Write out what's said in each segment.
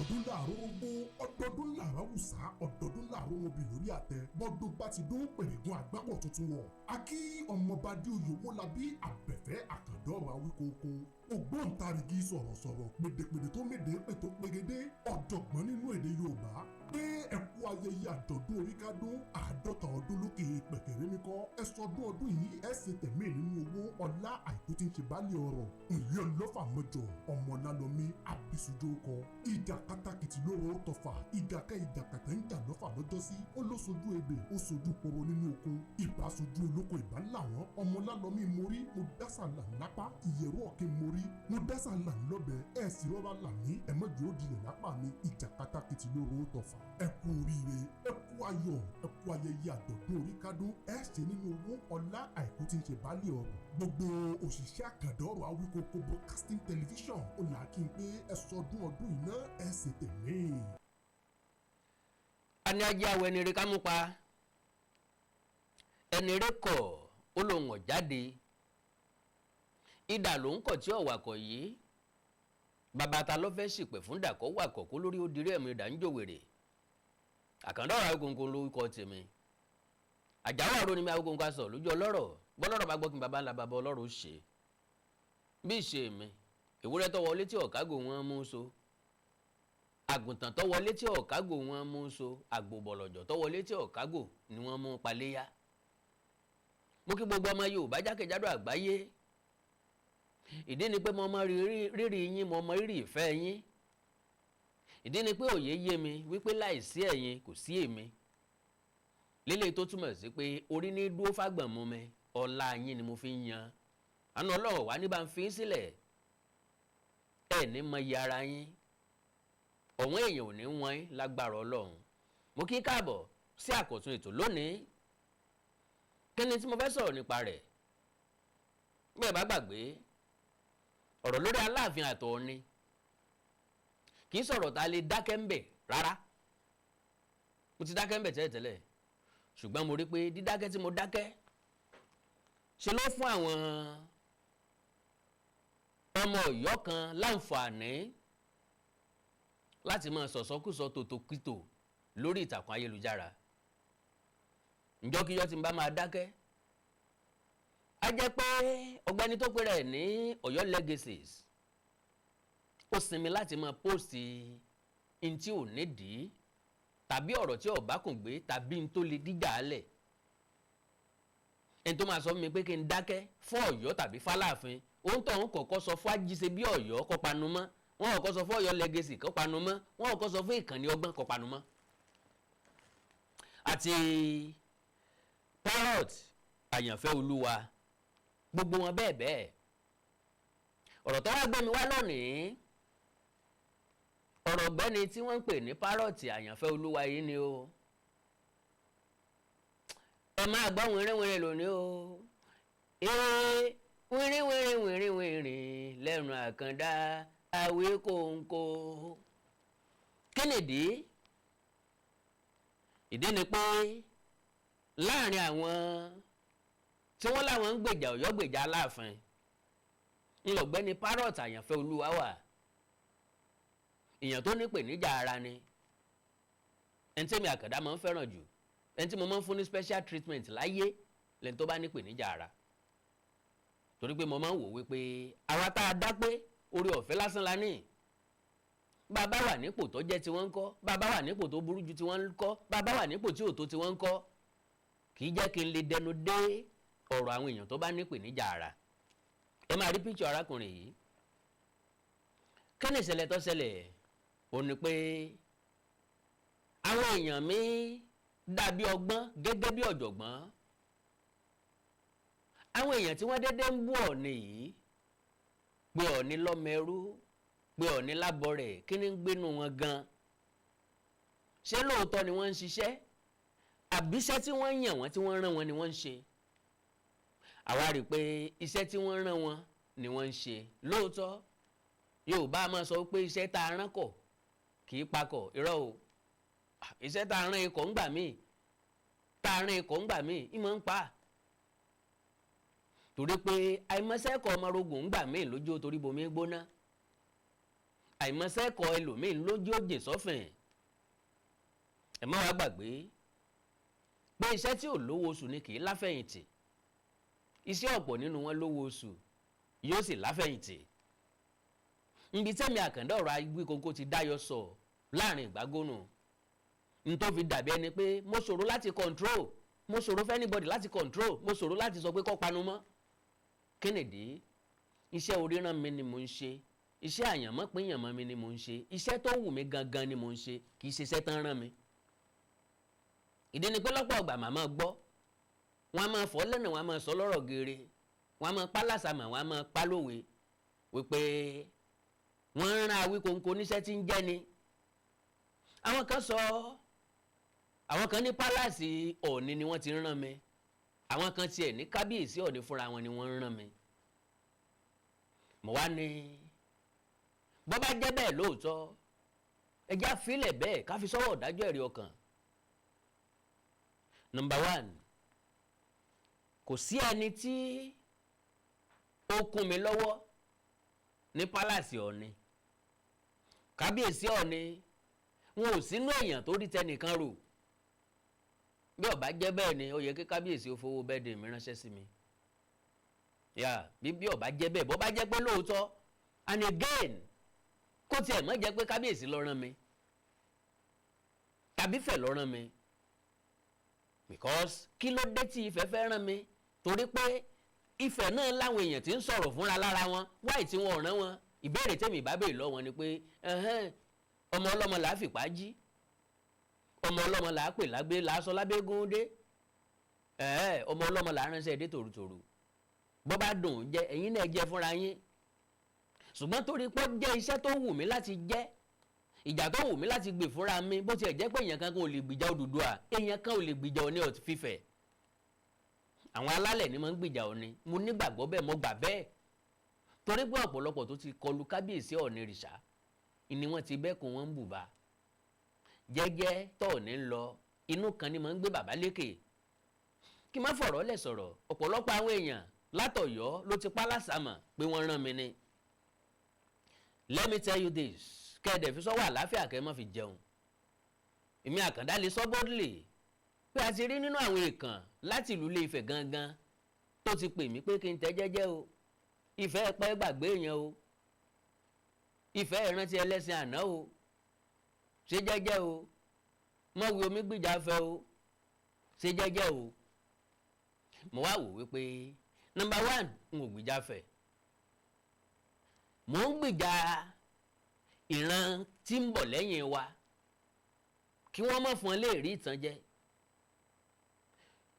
Ọdọọdún làárọ̀ ogbó, ọdọọdún làárọ̀ àwùsá, ọdọọdún làárọ̀ obì lórí àtẹ. Bọ́dún bá ti dún pèrègùn àgbápọ̀ tuntun wọ̀. A kí ọmọọba Adéoyè Owólabí Àbẹ̀fẹ́ Àkàndọ̀rọ̀ Awíkókó, ògbóǹtarìgì sọ̀rọ̀sọ̀rọ̀, pèdèpèdè tó méde pètò pégedé, ọ̀jọ̀gbọ́n nínú èdè Yorùbá, pé ẹ kú ayẹyẹ àjọ̀dún oríkádún 50 ọdún lókè pẹ̀kẹ̀rẹ́ mi kọ́. Ẹ sọdún ọdún yìí, ẹ ṣe tẹ̀mí nínú owó ọlá àìkú tí ń ṣe báàlì ọ̀rọ̀. Ìlú ọlọ́fà mọ́jọ ọmọlálọ́mí abisujú kọ ìjà kátàkìtì lóró tọfà ìjà kẹ́ ìjà kàtà ń jà lọ́fà lọ́jọ́sí. Ó ló sojú ebè, ó sojú poro nínú oko, ìbá sojú olóko, ìbá làwọn ọmọlálọ́mí mórí. Mo dásà là lápá ìyẹ̀rọ ọ̀kẹ́ mórí, mo dásà là ńlọ́bẹ̀ ẹ̀ sì rọ́bà là mí ẹ̀mọ́jọ́ òdìlẹ̀ lápá mi. Ìjà kátàkìtì lóró tọfà. Ẹ kú oríire, ẹ kú ayọ̀, ẹ kú ayẹyẹ àjọ̀dún oríkádún. Ẹ ṣe nínú owó ọlá àìkú tí ń ṣe báàlì ọ̀rọ̀. Gbogbo òṣìṣẹ́ Àkàndọ̀rọ̀ Awíkókó Broadcasting Television ó là kí n pé ẹ sọdún ọdún yìí náà, ẹ ṣe tẹ̀mí. A ní ajé awọ ẹni rẹ ká mú pa ẹni rẹ kọ̀, ó lóun ọ̀ jáde, idà ló ń kọ̀ tí ọ̀wàkọ̀ yìí. Bàbá ta ló fẹ́ ṣìpẹ̀ fún dàkọ́ wàkọ̀ kó lórí ó dirí ẹ̀mí idà ń jòwèrè. Àkàndọ̀rọ̀ Awíkókó lórúkọ tèmi. Àjáwọ̀ àrò ni mi, Awíkókó aṣọ lójú ọlọ́rọ̀. Bọ́lọ́rọ̀ bá gbọ́ kí n bàbá ńlá bàbá ọlọ́rọ̀ ó ṣe bí ìṣe mi. Ewúrẹ́ tó wọlé tí ọ̀kágò wọn mú so, àgùntàn tó wọlé tí ọ̀kágò wọn mú so, àgbò bọ̀lọ̀jọ̀ tó wọlé tí ọ̀kágò ni wọ́n mú paléyà. Mo kí gbogbo ọmọ Yorùbá jákèjádò àgbáyé. Ìdí ni pé mo mọ rírì yín, mo mọ rírì ìfẹ́ yín. Ìdí ni pé òye yé mi wípé láìsí ẹ̀yin kò sí èmi lélẹ̀, tó túmọ̀ sí pé orí ní dúró fágbọ̀n mú mi. Ọlá yín ni mo fi ń yan àánú Ọlọ́run wá ní bá ń fi sílẹ̀. Ẹ̀ ní mọ iye ara yín, ọ̀wọ́n èèyàn ò ní wọ́n lágbára Ọlọ́run. Mo kí káàbọ̀ sí àkọ́tún ètò lónìí. Kí ni tí mo fẹ́ sọ̀rọ̀ nípa rẹ̀? Bí ẹ bá gbàgbé, ọ̀rọ̀ lórí Aláàfin àtọ̀ọ̀ni kì í sọ̀rọ̀ tá a lè dákẹ́ ń bẹ̀ rárá. Mo ti dákẹ́ ń bẹ̀ tẹ́lẹ̀tẹ́lẹ̀, ṣùgbọ́n mo rí pé dídákẹ́ tí mo dákẹ́ ṣe ló fún àwọn ọmọ Ọ̀yọ́ kan láǹfààní láti máa sọ̀sọ́kùsọ tòtòkìtò lórí ìtàkùn ayélujára. Ǹjọ́kíjọ́ tí n bá máa dákẹ́, a jẹ́ pé ọ̀gbẹ́ni tó pèrè ní Ọ̀yọ́ Legacies ó sinmi láti máa post n tí ò nídìí tàbí ọ̀rọ̀ tí ò bá kùn gbé tàbí n tó lè díjà álẹ̀. Ẹni tó máa sọ fún mi pé kí n dákẹ́ fún Ọ̀yọ́ tàbí fáláàfin, òun tó ń kọ́kọ́ sọ fún ajíṣe bí Ọ̀yọ́ kó panu mọ́, wọ́n kọ́kọ́ sọ fún Ọ̀yọ́ Legacy kó panu mọ́, wọ́n kọ́kọ́ sọ fún ìkànnì ọgbọ́n kó panu mọ́, àti Parrot Àyànfẹ́ Olúwa, gbogbo wọn bẹ́ẹ̀ bẹ́ẹ̀. Ọ̀rọ̀ tó wá gbé mi wá lónìí, ọ̀rọ̀ ọ̀gbẹ́ni tí wọ́n ń pè ní Parrot Àyànfẹ́ Olúwa yìí ni o. Ẹ máa gbọ́ wìnrìnwìnrìn lónìí o. Ee, wìnrìnwìnrìn wìnrìnwìnrìn lẹ́nu Àkàndá Àwíkòǹkò. Kí nìdí? Ìdí ni pé láàrin àwọn tí wọ́n láwọn ń gbèjà Ọ̀yọ́, gbèjà Aláàfin, ńlọgbẹ́ni Parrot Àyànfẹ́ Olúwa wà. Èèyàn tó ní pèníjà ara ni ẹni tí èmi Àkàndá máa ń fẹ́ràn jù. Ẹni tí mo máa ń fún ní special treatment láyé lẹ́ni tó bá ní pèníjà ara, torí pé mo máa ń wò wípé àwa tá a dá pé orí ọ̀fẹ́ lásán la ní. Bàbá wà nípò tó jẹ́ tí wọ́n ń kọ́, bàbá wà nípò tó burú ju tí wọ́n ń kọ́, bàbá wà nípò tí ò tó tí wọ́n ń kọ́, kì í jẹ́ kí n lè dẹnu dé ọ̀rọ̀ àwọn èèyàn tó bá ní pèníjà ara. Ẹ máa rí píkṣọ arákùnrin yìí. Kí ni ìṣẹ̀lẹ̀ tó ṣẹlẹ̀? Ó ní pé àwọn èèyàn mi dàbí ọgbọ́n gẹ́gẹ́ bí ọ̀jọ̀gbọ́n, àwọn èèyàn tí wọ́n dédé ń bú Ọ̀ọ̀ni yìí, pé Ọ̀ọ̀ni lọ́mọ ẹrú, pé Ọ̀ọ̀ni lábọrẹ̀, kí ni ń gbénu wọn gan? Ṣé lóòótọ́ ni wọ́n ń ṣiṣẹ́, àbíṣẹ́ tí wọ́n yàn wọ́n, tí wọ́n rán wọn ni wọ́n ń ṣe? Àwa rí i pé iṣẹ́ tí wọ́n rán wọn ni wọ́n ń ṣe lóòótọ́. Yorùbá máa sọ pé iṣẹ́ tá a rán kọ̀ kì í pakọ̀. Irọ́ o. Iṣẹ́ tá a rán ikọ̀ ńgbà míì, tá a rán ikọ̀ ńgbà míì, ìmọ̀ ń pa á, torí pé àìmọ̀sẹ́kọ̀ ọmọ orogun ńgbà míì lójú, torí bomi gbóná. Àìmọ̀sẹ́kọ̀ ẹlòmíín lójú òjè sọ́fìn. Ẹ má wá gbàgbé pé iṣẹ́ tí ò lówó oṣù ni kì í láfẹ̀yìntì. Iṣẹ́ ọ̀pọ̀ nínú wọn lówó oṣù, yóò sì láfẹ̀yìntì. Nbi tẹ́mi Àkàndá ọ̀rọ̀ Awíkonko ti dáyọ sọ láàrin ìgbágónù n tó fi dàbí ẹni pé mo ṣòro láti control, mo ṣòro fún anybody láti control, mo ṣòro láti sọ pé kó panu mọ́. Kennedy, iṣẹ́ oríran mi ni mo ń ṣe, iṣẹ́ àyànmọ́ pín yànmọ́ mi ni mo ń ṣe, iṣẹ́ tó wù mí gangan ni mo ń ṣe, kì í ṣe iṣẹ́ tán rán mi. Ìdí ni pé lọ́pọ̀ ọgbà màmá gbọ́, wọ́n á máa fọ́ lẹ́nu, wọ́n á máa sọ lọ́rọ̀ geere, wọ́n á máa pa lásàmà, wọ́n á máa pa lówe wípé wọ́n ń rán Awíkonko níṣẹ́ tí ń jẹ́ ni. Àwọn kan sọ, àwọn kan ní palace Ọ̀ọ̀ni ni wọ́n ti ń rán mi, àwọn kan tiẹ̀ ní kábíyèsí Ọ̀ọ̀ni fúnra wọn ni wọ́n ń rán mi. Mo wá ní bọ́ bá jẹ́ bẹ́ẹ̀ lóòótọ́, ẹ já filẹ̀ bẹ́ẹ̀, ká fi sọ́wọ́ ọ̀dájọ́ ẹ̀rí ọkàn. Number one, kò sí ẹni tí ó kún mi lọ́wọ́ ní palace Ọ̀ọ̀ni. Kábíyèsí Ọ̀ọ̀ni wọn ò sínú èèyàn tó rí tẹnìkan rò. Bí ó bá jẹ́ bẹ́ẹ̀ ni, ó yẹ kí kábíyèsí ó fowó birthday mi ránṣẹ́ sí mi yà. Bí ó bá jẹ́ bẹ́ẹ̀, bó bá jẹ́ pé lóòótọ́, and again, kó tiẹ̀ mọ́ jẹ́ pé kábíyèsí ló rán mi tàbí Ifẹ̀ ló rán mi, because kí ló dé tí Ifẹ̀ fẹ́ rán mi? Torí pé Ifẹ̀ náà láwọn èèyàn tí ń sọ̀rọ̀ fúnra lára wọn wáì tí wọn ò rán wọn. Ìbéèrè tèmi ìbá béèrè lọ́wọ́ wọn ni pé, ọmọ ọlọ́mọ là á fìpá jí, ọmọ ọlọ́mọ là á pè lágbé làásọ lábẹ́gún dé, ọmọ ọlọ́mọ là á ránṣẹ́ dé tòrutòru. Bọ́ bá dùn jẹ, ẹ̀yin náà jẹ fúnra yín. Ṣùgbọ́n torí pé ó jẹ́ iṣẹ́ tó wù mí láti jẹ́, ìjà tó wù mí láti gbè fúnra mi, bó tiẹ̀ jẹ́ pé èèyàn kan kò lè gbìjà Odùduwà, èèyàn kan ò lè gbìjà Ọọ̀ni of Ifẹ̀, àwọn alálẹ̀ ni mo ń gbìjà Ọọ̀ni. Mo nígbàgbọ́ bẹ́ẹ̀, mo gbà bẹ́ẹ̀, torí pé ọ̀pọ̀lọpọ̀ tó ti kọlu kábíyèsí Ọọ̀ni rìṣà ni wọ́n ti bẹ́kùn wọn ń bùbá jẹ́jẹ́ tọ́ọ̀ní ń lọ. Inú kan ni mo ń gbé bàbá lékè. Kí n má fọ̀rọ̀ lẹ̀ sọ̀rọ̀, ọ̀pọ̀lọpọ̀ àwọn èèyàn látọ̀yọ́ ló ti pa lásàmà pé wọ́n rán mi ni. Let me tell you this, kẹ́ẹ̀dẹ̀ fi sọ́wọ́ àlàáfíà, kẹ́ ẹ má fi jẹun. Èmi Àkàndá lè sọ boldly pé a ti rí nínú àwọn èèkàn láti ìlú Ilé Ifẹ̀ gangan tó ti pè mí pé kí n tẹ́ jẹ́jẹ́ o. Ifẹ̀ pẹ́ gbàgbé yẹn o, Ifẹ̀ ìrántí ẹlẹ́sìn àná o, ṣe jẹ́jẹ́ o, mọ̀wé omi gbìjà fẹ́ o, ṣe jẹ́jẹ́ o. Mo wá wò wípé number one, n ò gbìjà fẹ́, mò ń gbìjà ìran tí ń bọ̀ lẹ́yìn wa, kí wọ́n má fún ọ lè rí ìtànjẹ.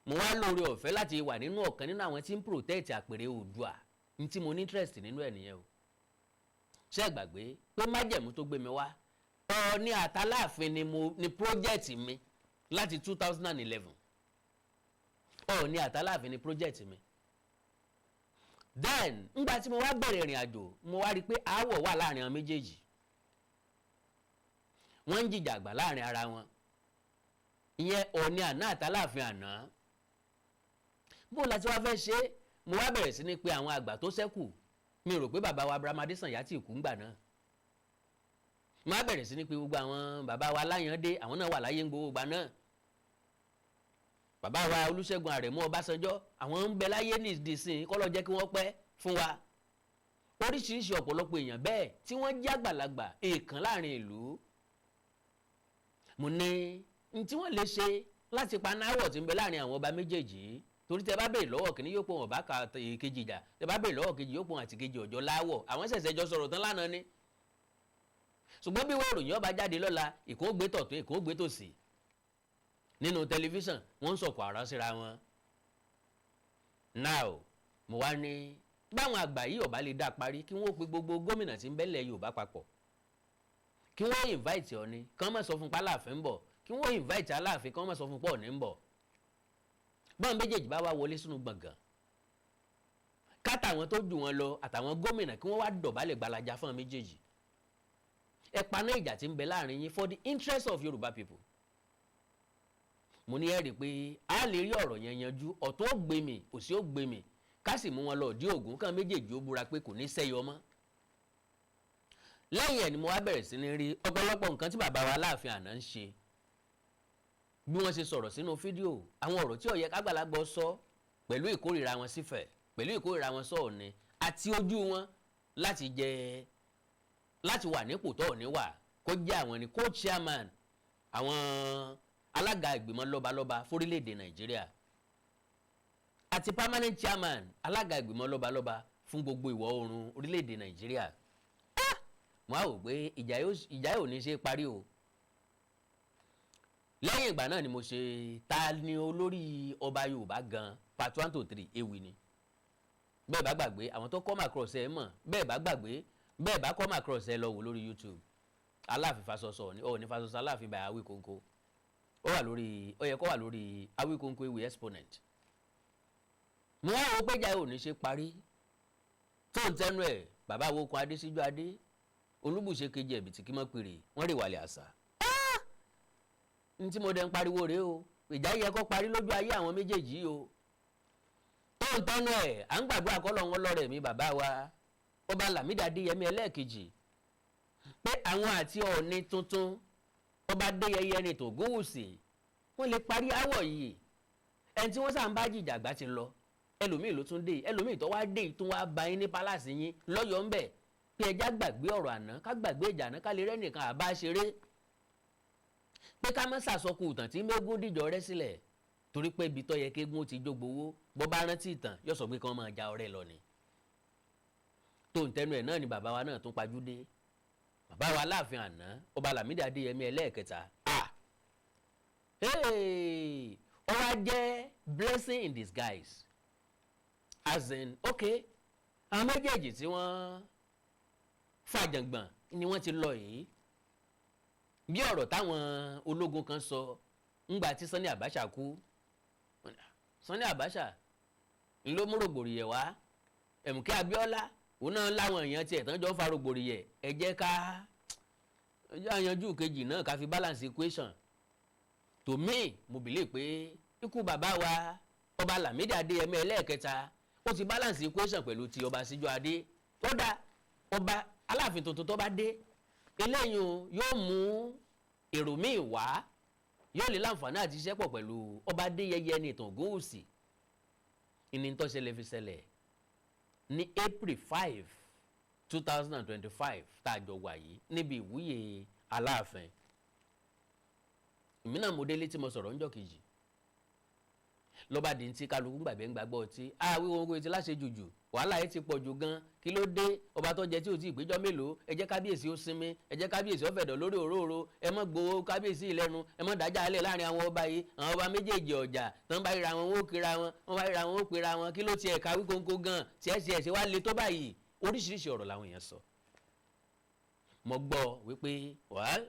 Mo wá lóore ọ̀fẹ́ láti wà nínú ọ̀kan nínú àwọn tí ń protect àpèrè Oòduà ní tí mo ní interest nínú ẹ̀ nìyẹn o. Ṣé ẹ gbàgbé pé májẹ̀mú tó gbé mi wá, Ọọ̀ni àtàláàfin ni mo ní project mi láti 2011? Ọọ̀ni àtàláàfin ni project mi. Then ngbà tí mo wá bẹ̀rẹ̀ ìrìn àjò, mo wá rí i pé aáwọ̀ wà láàrin àwọn méjèèjì. Wọ́n ń jìjà àgbà láàrin ara wọn, ìyẹn Ọọ̀ni àná àtàláàfin àná. Bó la ti wá fẹ́ ṣe? Mo wá bẹ̀rẹ̀ sí ní pé àwọn àgbà tó ṣẹ́kù, mi rò pé bàbá wa Abraham Adésànyà tí kú ńgbà náà. Mo wá bẹ̀rẹ̀ sí ní pé gbogbo àwọn bàbá wa Láyàndé, àwọn náà wà láyé ń gbowó gbà náà, bàbá wa Olúṣẹ́gun Àrẹ̀mú Ọbásanjọ́, àwọn ń bẹ láyé ní ìdísìn, kọ́lọ́ jẹ́ kí wọ́n pẹ́ fún wa. Oríṣiríṣi ọ̀pọ̀lọpọ̀ èèyàn bẹ́ẹ̀ tí wọ́n jẹ́ àgbàlagbà èèkàn láàrin ìlú. Mo ní n tí wọ́n lè ṣe láti pa náwọ̀ tí ń bẹ láàrin àwọn ọba méjèèjì, torí tẹ bá béèrè lọ́wọ́ kìíní, yóò pọ̀ wọn bá ka kejì jà, tẹ bá béèrè lọ́wọ́ kejì, yóò pọ̀ àti kejì ọ̀jọ́ láwọ̀. Àwọn ṣẹ̀ṣẹ̀ jọ sọ̀rọ̀ tán lánàá ni, ṣùgbọ́n bí wọ́n ròyìn ọba jáde lọ́la, ìkó gbé tọ̀tún, ìkó gbé tòsì nínú tẹlifíṣàn, wọ́n ń sọ̀kò àrà síra wọn. Now mo wá ní báwọn àgbà yìí ọba lè dá parí, kí wọ́n pe gbogbo gómìnà tí ń bẹ́lẹ̀ Yorùbá papọ̀, kí wọ́n invite Ọọ̀ni, kí wọ́n má sọ fún pálàfin ń bọ̀, kí wọ́n invite Aláàfin, kí wọ́n má sọ fún pọ́ọ̀ní ń bọ̀. Báwọn méjèèjì bá wá wọlé sínú gbọ̀ngàn, kátàwọn tó jù wọn lọ àtàwọn gómìnà, kí wọ́n wá dọ̀bálẹ̀ gbalaja fún àwọn méjèèjì: ẹ paná ìjà tí ń bẹ láàrin yín for the interest of Yorùbá people. Mo ní ẹ rí i pé a lè rí ọ̀rọ̀ yẹn yanjú, ọ̀tún ó gbé mi, òsì ó gbé mi, ká sì mú wọn lọ dí ògùn kan, méjèèjì ó búra pé kò ní sẹ́yọ mọ́. Lẹ́yìn ẹ̀ ni mo wá bẹ̀rẹ̀ sí ní rí ọ̀pọ̀lọpọ̀ nǹkan tí bàbá wa Aláàfin àná ń ṣe, bí wọ́n ṣe sọ̀rọ̀ sínú fídíò, àwọn ọ̀rọ̀ tí ó yẹ kágbàlagbà sọ, pẹ̀lú ìkórìíra wọn sífẹ̀, pẹ̀lú ìkórìíra wọn sọ̀ọ̀ni àti ojú wọn láti jẹ, láti wà nípò tó ní wà, kó jẹ́ àwọn ni co-chairman, àwọn alága ìgbìmọ̀ lọ́balọ́ba fórílẹ̀-èdè Nàìjíríà, àti permanent chairman, alága ìgbìmọ̀ lọ́balọ́ba fún gbogbo ìwọ̀ oòrùn orílẹ̀-èdè Nàìjíríà. Mo á wò pé ìjà yóò ní ṣe parí o. Lẹ́yìn ìgbà náà ni mo ṣe "Ta ni olórí ọba Yorùbá gan?" part 1 to 3. Ewì ni. Bẹ́ẹ̀ bá gbàgbé, àwọn tó come across ẹ mọ̀. Bẹ́ẹ̀ bá gbàgbé, bẹ́ẹ̀ bá come across ẹ, lọ wò lórí YouTube, Aláàfin Fasọsọ ní Ọọ̀ni Fasọsọ Aláàfin by Awikonko. Ó wà lórí, ó yẹ kó wà lórí Awikonko Ewì Exponent. Mo wá wo pé ìjà ò ní ṣe parí. Tó ń tẹnu ẹ̀, bàbá wo kun Adésíjú Adé Olúbùṣe kejì ẹ̀bìtì kí mọ́ pèrè wọ́n rè wàlẹ̀ àṣà ní tí mo dẹ̀ ń pariwo rèé o. Ìjà yẹ kó parí lójú ayé àwọn méjèèjì o. Tó ń tẹnu ẹ̀, à ń gbàdúrà kọ́ lọ́wọ́ lọ́rẹ̀ mi, bàbá wa Ọba Lámìdí Adéyẹmí ẹlẹ́ẹ̀kejì, pé àwọn àti Ọọ̀ni tuntun, Ọba Adéyẹyẹ ní tògúnwùsì, wọ́n lè parí áwọ̀ yìí. Ẹni tí wọ́n sà ń bá jìjàgbá ti lọ, ẹlòmíì ló tún dé. Ẹlòmíì tó wá dé tó wá bá yín ní palace yín lọ́yọ̀ọ́ ń bẹ̀ pé ẹja gbàgbé ọ̀rọ̀ àná, ká gbàgbé ìjà àná, ká lè rẹ́nìkan àbá ṣeré, pé ká má sàsọkù ìtàn tí mẹ́gún dìjọ rẹ́ sílẹ̀, torí pé ibi tó yẹ kéégún ti jógbówó, bó bá rántí ìtàn, yóò sọ pé kí wọ́n máa ja ọ̀rẹ́ lọ ni. Tó ń tẹnu ẹ̀ náà ni bàbá wa náà tún pajú dé, bàbá wa Aláàfin àná, Ọba Lámìdí Adéyẹmí ẹlẹ́ẹ̀kẹta. Ah, ó wá jẹ́ blessing in disguise, as in, okay, àwọn méjèèjì tí wọ́n fàjàngbọ̀n ni wọ́n ti lọ yìí. Bí ọ̀rọ̀ táwọn ológun kan sọ ńgbà tí Sani Abacha kú, Sani Abacha ńlọ mú rògbòdìyẹ wá, MK Abiola òun náà láwọn èèyàn tiẹ̀ tán jọ fa rògbòdìyẹ. Ẹ jẹ́ ká ọjọ́ àyànjú kejì náà ká fi balance equation. To me, mo believe pé ikú bàbá wa Ọba Lámìdí Adéyẹmí ẹlẹ́ẹ̀kẹta, ó ti balance equation pẹ̀lú ti Ọba Síjú Adé. Tó dá ọba Aláàfin tuntun tó bá dé, eléyìí yóò mú èrò míì wá, yóò lè láǹfààní àti iṣẹ́ pọ̀ pẹ̀lú Ọba Adéyẹyẹ ní ìtàn Ògúnwùsì. Ìní tó ṣẹlẹ̀ fi ṣẹlẹ̀ ní April 5, 2025 tá a jọ wà yìí, níbi ìwúyè Aláàfin. Èmi náà mo délé tí mo sọ̀rọ̀ ńjọ́ kejì, lọ́ba di ti kálukú gbàgbé ń gbàgbọ́ ọtí àwí wọn kò ti láṣẹ jùjù. Wàhálà yìí ti pọ̀ jù gan. Kí ló dé? Ọba tó jẹ tí ò tí ì péjọ mélòó? Ẹ jẹ́ kábíyèsí ó sinmi, ẹ jẹ́ kábíyèsí ó fẹ̀dọ̀ lórí òróòro, ẹ mọ́ gbowó kábíyèsí ìlẹ́nu, ẹ mọ́ dájà alẹ́ láàrin àwọn ọba yìí. Àwọn ọba méjèèjì ọjà tán bá ríra wọn, wọn ó kíra wọn, wọn bá ríra wọn, ó pera wọn. Kí ló tiẹ̀ káwí kónkó gan tiẹ̀ tiẹ̀ ṣe wá le tó báyìí? Oríṣiríṣi ọ̀rọ̀ làwọn èèyàn sọ. Mo gbọ́ wípé wàá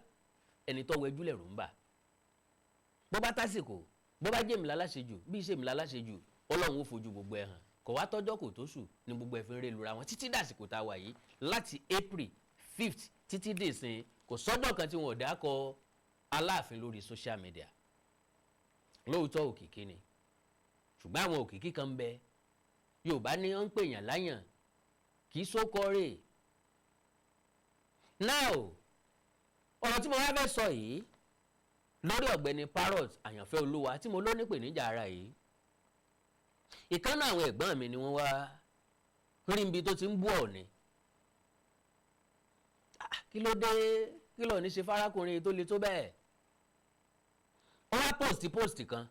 ẹni tó wẹjú lẹ̀rù ń bà. Bó bá tásìkò, bó bá jẹ́mi láláṣejù, bí iṣẹ́ mi láláṣejù, Ọlọ́run ó fojú gbogbo ẹ̀ hàn. Kò wá tọ́jọ́ kò tó sù ní gbogbo ẹ̀ fi ń rè lura wọn títí dàsìkò tá a wà yìí. Láti April 5th títí dìsín, kò sọ́jọ́ kan tí wọn ò dákọ Aláàfin lórí social media. Lóòótọ́ òkìkí ni, ṣùgbọ́n àwọn òkìkí kan ń bẹ, Yorùbá ní wọ́n ń pèèyàn láyàn kì í sókọ rè. Now, ọ̀rọ̀ tí mo wá fẹ́ sọ yìí lórí ọ̀gbẹ́ni Parrot Àyànfẹ́ Olúwa tí mo ló ní pèníjà ara yìí, ìkànnì àwọn ẹ̀gbọ́n mi ni wọ́n wá rí ibi tó ti ń bú Ọ̀ọ̀ni. Kí ló dé? Kí ló ní ṣe fárákùnrin tó le tó bẹ́ẹ̀? Ó wá post kan,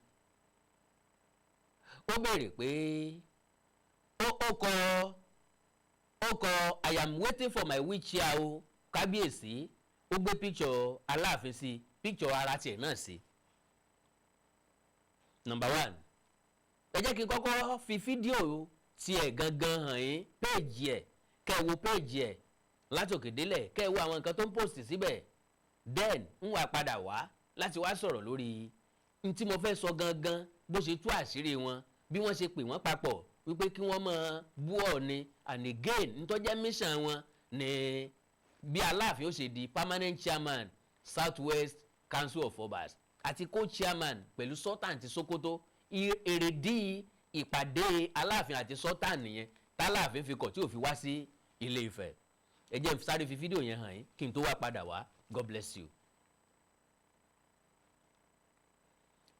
ó béèrè pé ó kọ "I am waiting for my wheelchair o, kábíyèsí." Ó gbé picture Aláàfin sí, picture ara tiẹ̀ náà sí. Number one, ẹ jẹ́ kí n kọ́kọ́ fi fídíò tiẹ̀ gangan hàn yín, péèjì ẹ̀, kẹ́ ẹ wo péèjì ẹ̀ látòkè délẹ̀, kẹ́ ẹ wo àwọn nǹkan tó ń post síbẹ̀. Then ń wá padà wá láti wá sọ̀rọ̀ lórí n tí mo fẹ́ sọ gangan, bó ṣe tú àṣírí wọn, bí wọ́n ṣe pè wọ́n papọ̀ wípé kí wọ́n máa bú Ọọ̀ni, and again, ntọ́jẹ́ mission wọn ní bí Aláàfin ó ṣe di permanent chairman, South West Council of Obas, àti co-chairman pẹ̀lú Sultan ti Sokoto. Èrèdí ìpàdé Aláàfin àti Sultan nìyẹn táláàfin fi kọ̀ tí ò fi wá sí Ilé Ifẹ̀. Ẹ jẹ́ n sáré fi fídíò yẹn hàn yín kí n tó wá padà wá. God bless you.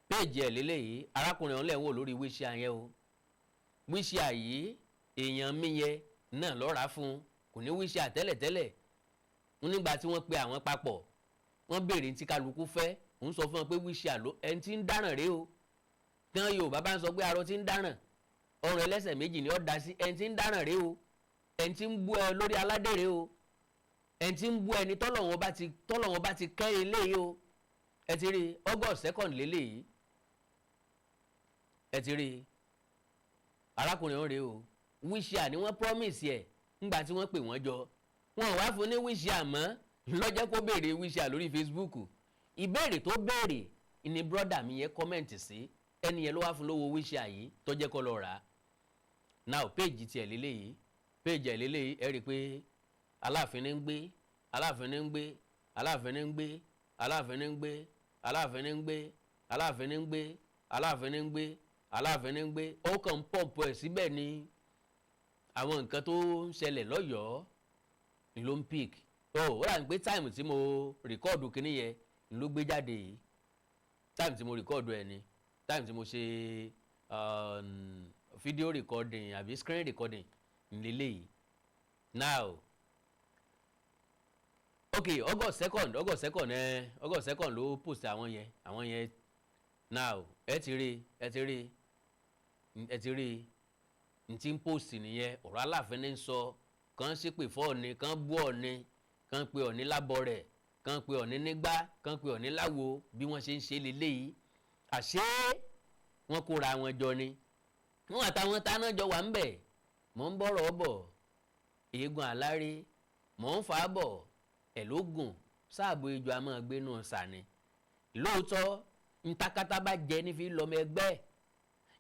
Péèjì ẹ̀ lélẹ́yìí, arákùnrin ọ̀hún lẹ̀ ń wò lórí wheelchair yẹn o. Wheelchair yìí, èèyàn mi yẹn náà lọ́ra fún un. Kò ní wheelchair tẹ́lẹ̀tẹ́lẹ̀. Nígbà tí wọ́n pe àwọn papọ̀, wọ́n béèrè tí kálukú fẹ́. Òun sọ fún wọn pé wheelchair ló ẹni tí ń dáràn rèé o. Tí wọ́n Yorùbá bá ń sọ pé arọ tí ń dáràn, ọrùn ẹlẹ́sẹ̀ méjì ni ó dá sí. Ẹni tí ń dáràn rèé o, ẹni tí ń bú ẹ lórí aládé rèé o, ẹni tí ń bú ẹni tọ́lọ́wọ́n bá ti kẹ́ eléyìí o. Ẹ ti rí August 2 lélẹ́yìí. Ẹ ti rí arákùnrin ọ̀hún rèé o. Wheelchair ni wọ́n promise ẹ̀ ńgbà tí wọ́n pè wọ́n jọ. Wọn ò wá fún ní wheelchair mọ́, lọ́jọ́ kó béèrè wheelchair lórí Facebook. Ìbéèrè tó béèrè ni brother mi yẹn comment sí. Ẹni yẹn ló wá fún lówó wheelchair yìí tó jẹ́ kó lọ rà á. Now, page tiẹ̀ lélẹ́yìí, page ẹ̀ lélẹ́yìí. Ẹ rí i pé Aláàfin ní ń gbé, Aláàfin ní ń gbé, Aláàfin ní ń gbé, Aláàfin ní ń gbé, Aláàfin ní ń gbé, Aláàfin ní ń gbé, Aláàfin ní ń gbé, Aláàfin ní ń gbé. Ó kàn ń pump ẹ̀ síbẹ̀ ni. Àwọn nǹkan tó ń ṣẹlẹ̀ lọ́yọ̀ọ́ ló ń pick. Ó rà ní pé time tí mo record kínní yẹn ló gbé jáde yìí. Time tí mo record ẹ̀ ni time tí mo ṣe video recording àbí screen recording lélẹ́yìí. Now, ok, August 2, August 2, ẹ August 2 ló post àwọn yẹn, àwọn yẹn. Now, ẹ ti rí, ẹ ti rí, ẹ ti rí n tí ń post nìyẹn. Ọ̀rọ̀ Aláàfin ní sọ kàn ṣépè fún Ọ̀ọ̀ni, kàn bú Ọ̀ọ̀ni, kàn pe Ọ̀ọ̀ni lábọ̀ rẹ̀, kàn pe Ọ̀ọ̀ni nígbà, kàn pe Ọ̀ọ̀ni láwo. Bí wọ́n ṣe ń ṣe leléyìí, àṣé wọ́n kóra wọn jọ ni, wọ́n àtàwọn táná jọ wà ń bẹ̀. Mọ̀ ń bọ̀rọ̀ bọ̀, eégún aláré mọ̀ ń fà á bọ̀ ẹ̀ lógún sáàbò ejò a máa gbénú sàní. Lóòótọ́, ntakata bá jẹ ní fi lọ́mọ ẹgbẹ́.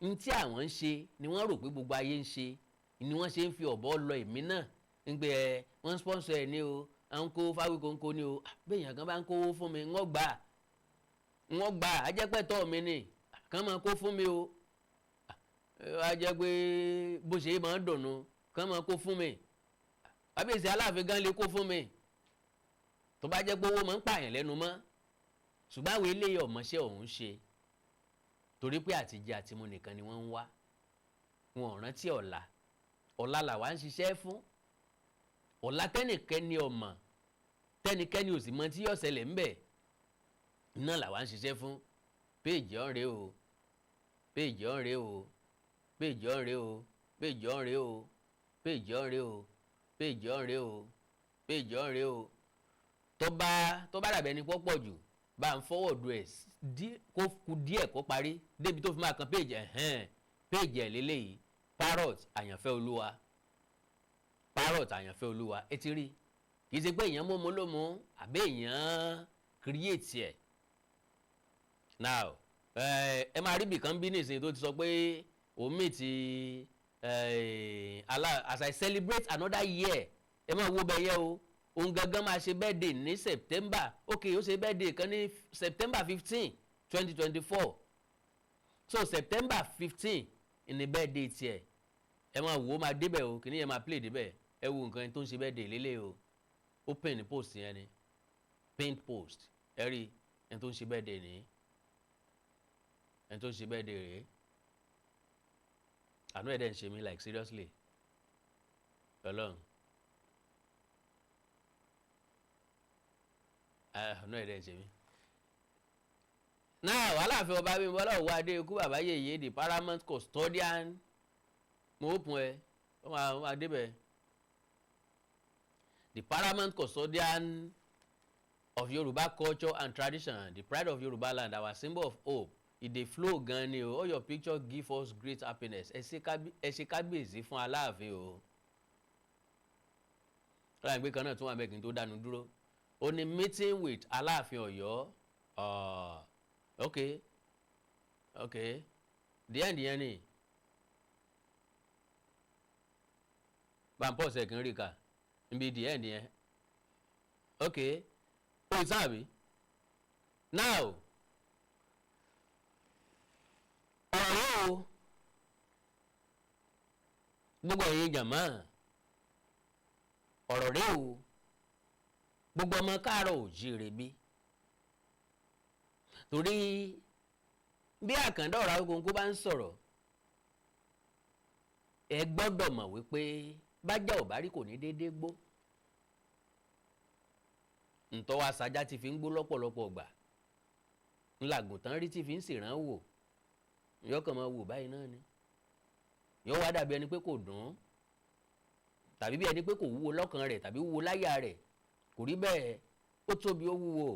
Ntí àwọn ń ṣe ni wọ́n rò pé gbogbo ayé ń ṣe ni wọ́n ṣe ń fi ọ̀bọ lọ. Èmi náà ń gbé ẹ, wọ́n ń sponsor ẹ ní o, à ń kó Fáwíkóńkó ní o. Béèyàn kan bá ń kówó fún mi, ń gbà, ń gbà á jẹ́ pẹ́tọ́ mi ni kàn máa kó fún mi o. Á jẹ́ pé bó ṣe máa ń dùnnú kàn máa kó fún mi. Kábíyèsí Aláàfin gan lè kó fún mi tó bá jẹ́ pé owó máa ń pààyàn lẹ́nu mọ́. Ṣùgbọ́n àwọn eléyìí ọ̀mọṣẹ́ ọ̀hún ṣe torí pé àtijẹ àtimu nìkan ni wọ́n ń wá. Wọn ò rántí ọ̀la. Ọ̀la làwa ń ṣiṣẹ́ fún. Ọ̀la tẹ́nìkẹ́ni ọ̀mọ̀, tẹ́nikẹ́ni ò sì mọ tí yóò ṣẹlẹ̀ ńbẹ̀ náà làwa ń ṣiṣẹ́ fún. Péèjì ọ̀rẹ́ o, péèjì ọ̀rẹ́ o, péèjì ọ̀rẹ́ o, péèjì ọ̀rẹ́ o, péèjì ọ̀rẹ́ o, péèjì ọ̀rẹ́ o, péèjì ọ̀rẹ́ o. Tó bá dàbẹ̀ ní pọ́pọ̀ jù, bá ń forward ẹ̀ kó ku díẹ̀ kó parí débi tó fi máa kan péèjì ẹ̀hẹ́n. Péèjì ẹ̀ lélẹ́yìí, Parrot Àyànfẹ́ Olúwa, Parrot Àyànfẹ́ Olúwa. Ẹ ti rí, kì í ṣe pé èèyàn mú ló mú àbí èèyàn create ẹ̀. Now, ẹ máa rí ibìkan bí nísìnyí tó ti sọ pé òun meet as I celebrate another year. Ẹ máa wo bẹ́ẹ̀ yẹ o. Òun gangan máa ṣe birthday ní September. Ok, ó ṣe birthday kan ní September 15, 2024. So September 15 ní birthday tiẹ̀. Ẹ máa wò ó, máa débẹ̀ o. Kìnìún yẹn máa play débẹ̀. Ẹ wo nǹkan tó ń ṣe birthday lélẹ̀ o. Ó pin post yẹn ni, pinned post. Ẹ rí ẹni tó ń ṣe birthday ní, ẹni tó ń ṣe birthday rèé. Àánú ẹ̀ dẹ̀ ń ṣe mí, like seriously, Ọlọ́run, àánú ẹ̀ dẹ̀ ń ṣe mí. Now, Aláàfin Ọba Abímbọ́lá Ọ̀wọ́adé, ikú bàbá yèyé, the paramount custodian. Mo open ẹ, ó máa débẹ̀. The paramount custodian of Yoruba culture and tradition, the pride of Yoruba land, our symbol of hope. E dey flow gan ni o. All your picture give us great happiness. Ẹ ṣe kábíyèsí fún Aláàfin o. Lọ́la ìgbé kan náà tún wà mẹ́kìn tó dánu dúró. Ó ní meeting with Aláàfin Ọ̀yọ́. Ok, the end yẹn ni bá ń pọ̀ sẹ́kìn rí ka níbi the end yẹn. Ok, ó sáàbí. Now, ọ̀rọ̀ o, gbogbo ẹ̀yin jàmá. Ọ̀rọ̀ rẹ o, gbogbo ọmọ káàárọ̀ ò jíire bí, torí bí Àkàndá ọ̀rọ̀ Awíkonko bá ń sọ̀rọ̀, ẹ gbọ́dọ̀ mọ̀ wípé bájá ò bá rí kò ní déédéé gbó. Ntọ́wọ́ aṣájá ti fi ń gbó lọ́pọ̀lọpọ̀ gbà ńlàgùntàn rí tí fi ń ṣèrànwọ́ wò, yọkàn máa wò báyìí náà ni, yóò wá dàbí ẹni pé kò dùn ún, tàbí bí ẹni pé kò wúwo lọ́kàn rẹ̀ tàbí wúwo láyà rẹ̀. Kò rí bẹ́ẹ̀, ó tóbi, ó wúwo.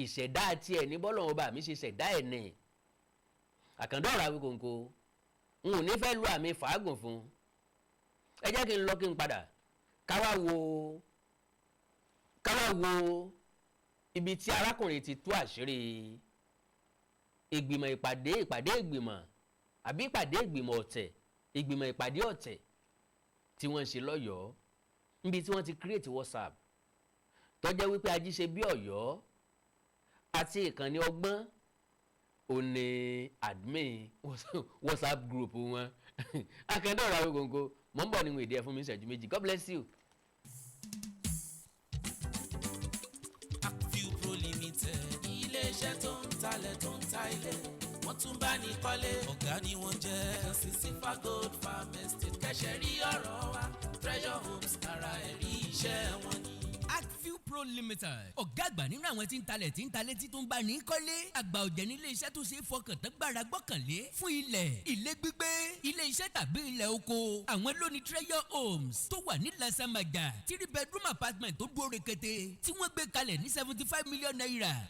Ìṣẹ̀dá tiẹ̀ ní bọ́lọ̀ ọba mi ṣe ṣẹ̀dá ẹ̀ ní. Àkàndá ọ̀rọ̀ Awíkonko, n ò ní fẹ́ lu àmì fàágùn fún ẹ. Jẹ́ kí n lọ kí n padà, ká wá wo ibi tí arákùnrin ti tú àṣírí ìgbìmọ̀ ìpàdé ìgbìmọ̀ àbí ìpàdé ìgbìmọ̀ ọ̀tẹ̀, ìgbìmọ̀ ìpàdé ọ̀tẹ̀ tí wọ́n ń ṣe lọ́yọ̀ọ́, níbi tí wọ́n ti create WhatsApp tó jẹ́ wípé ajíṣe bí Ọ̀yọ́ àti ìkànnì ọgbọ́n ò ní admin WhatsApp group wọn. Àkàndá ọ̀rọ̀ Awíkonko, mò ń bọ̀ nínú èdè ẹ̀ fún mi ìṣẹ́jú 2. God bless you. Akview Pro Limited, iléeṣẹ́ tó ń talẹ̀, tó ń ta ilé, wọ́n tún bá ní kọ́lé. Ọ̀gá ni wọ́n jẹ́. Kàn sí Sifa Gold Farm Estate, kẹ́sẹ̀ rí ọ̀rọ̀ wa. Treasure Homes, ara ẹ̀rí iṣẹ́ wọn ni. Akview Pro Limited, ọ̀gá àgbà nínú àwọn tí ń talẹ̀, tí ń talẹ̀, tí tó ń bá ní kọ́lé. Àgbà ọ̀jẹ̀ ní ilé iṣẹ́ tó ṣe é fọkàn tán, gbára gbọ́kànlé fún ilẹ̀, ilé gbígbé, ilé iṣẹ́ tàbí ilẹ̀ oko. Àwọn ló ní Treasure Homes tó wà ní Lasamaja, three bedroom apartment tó dúró rekete tí wọ́n gbé kalẹ̀ ní ₦75 million.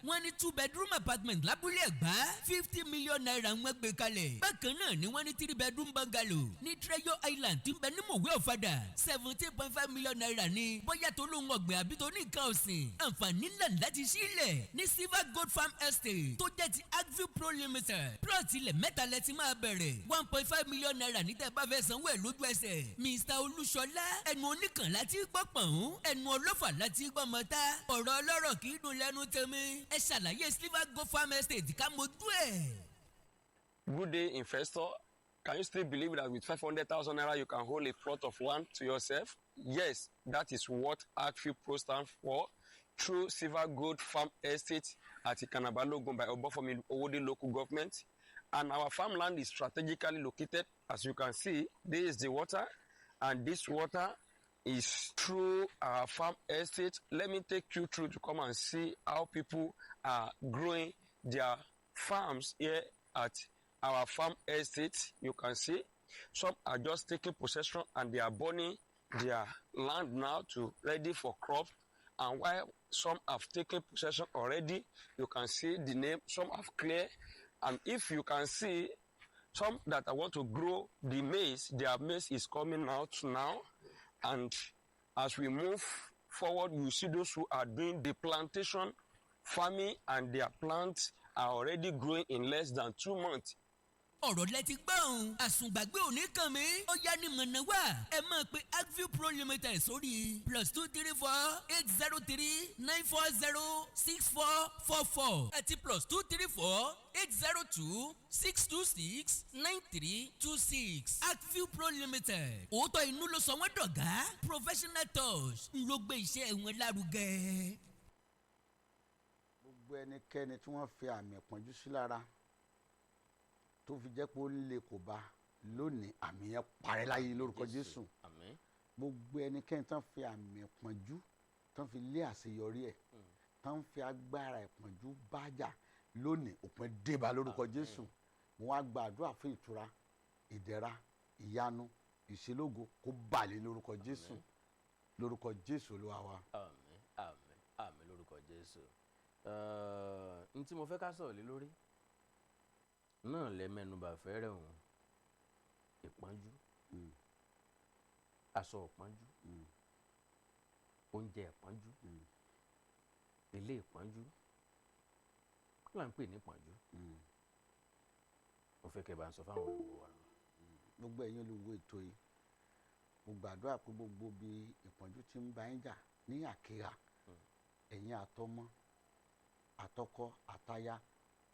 Wọ́n ní two bedroom apartment lábúlé Ẹ̀gbá, ₦50 million wọ́n gbé kalẹ̀. Bákan náà ni wọ́n ní three bedroom bungalow ní Treasure Island tí ń bẹ ní Mòwe Ọ̀fadà, ₦17.5 million ní. Bóyá tó lóun ọ̀gbìn àbí tó ní nǹkan ọ̀sìn, àǹfààní ńlá láti sílẹ̀ ní Silver Gold Farm Estate tó jẹ́ ti Agview Pro Limited. Plot ilẹ̀ mẹ́ta lẹ ti máa bẹ̀rẹ̀, ₦1.5 million ní tẹ́ bá fẹ́ sanwó ẹ̀ lójú ẹsẹ̀. Mr Olúṣọlá, ẹnu oníkàn láti gbọ́ pọ̀n, ẹnu ọlọ́fà láti gbọ́ mọ́ta. Ọ̀rọ̀ ọlọ́rọ̀ kì í dùn lẹ́nu tèmi. Ẹ ṣàlàyé Silver Gold Farm Estate ká mojú ẹ̀. Good day, investor. Can you still believe that with 500,000 naira you can hold a plot of land to yourself? Yes, that is what Arcfield Pro stands for through Silver Gold Farm Estate at Ikanabalogun by Obofomi Owode local government. And our farmland is strategically located. As you can see, this is the water, and this water is through our farm estate. Let me take you through to come and see how people are growing their farms here at our farm estate. You can see some are just taking possession and they are burning their land now to ready for crop. And while some have taken possession already, you can see the name, some have cleared. And if you can see some that I want to grow the maize, their maize is coming out now. And as we move forward, you see those who are doing the plantation farming and their plants are already growing in less than 2 months. Ọ̀rọ̀ lẹ ti gbọ́ òun, àsùngbàgbé òní kàn mí. Ó yá ní mọ̀nà wá, ẹ máa pe Agview Pro Limited sórí +234 803 940 6444 àti +234 802 626 9326. Agview Pro Limited, òótọ́ inú ló sọ wọ́n dọ̀gá. Professional touch ń ló gbé iṣẹ́ wọn lárugẹ. Gbogbo ẹnikẹ́ni tí wọ́n fi àmì ìpọ́njú sí lára tó fi jẹ́ pé ó ń le kò bá lónìí, àmì yẹn parẹ́ láyé lórúkọ Jésù. Àmín. Gbogbo ẹnikẹ́ni tán fi àmì ìpọ́njú tán fi lé àṣeyọrí ẹ̀, tán fi agbára ìpọ́njú bájà lónìí, òpin débá lórúkọ Jésù. Mo wá gba àdúrà fún ìtura, ìdẹ̀ra, ìyanu, ìṣelógo kó bà lé lórúkọ Jésù, lórúkọ Jésù Olúwa wa. Àmín, àmín, àmín lórúkọ Jésù. N tí mo fẹ́ ká sọ̀rọ̀ lé lórí náà lẹ mẹ́nubà fẹ́rẹ̀ òun: ìpọ́njú, aṣọ ìpọ́njú, oúnjẹ ìpọ́njú, ilé ìpọ́njú. Kí là ń pè ní ìpọ́njú? Mo fẹ́ kẹ́ bá ń sọ fáwọn olùwò wa. Gbogbo ẹ̀yin olùwò ètò yìí, mo gbàdúrà pé gbogbo bí ìpọ́njú ti ń bá yín jà ní àkírà, ẹ̀yin àtọmọ, àtọkọ, àtaya,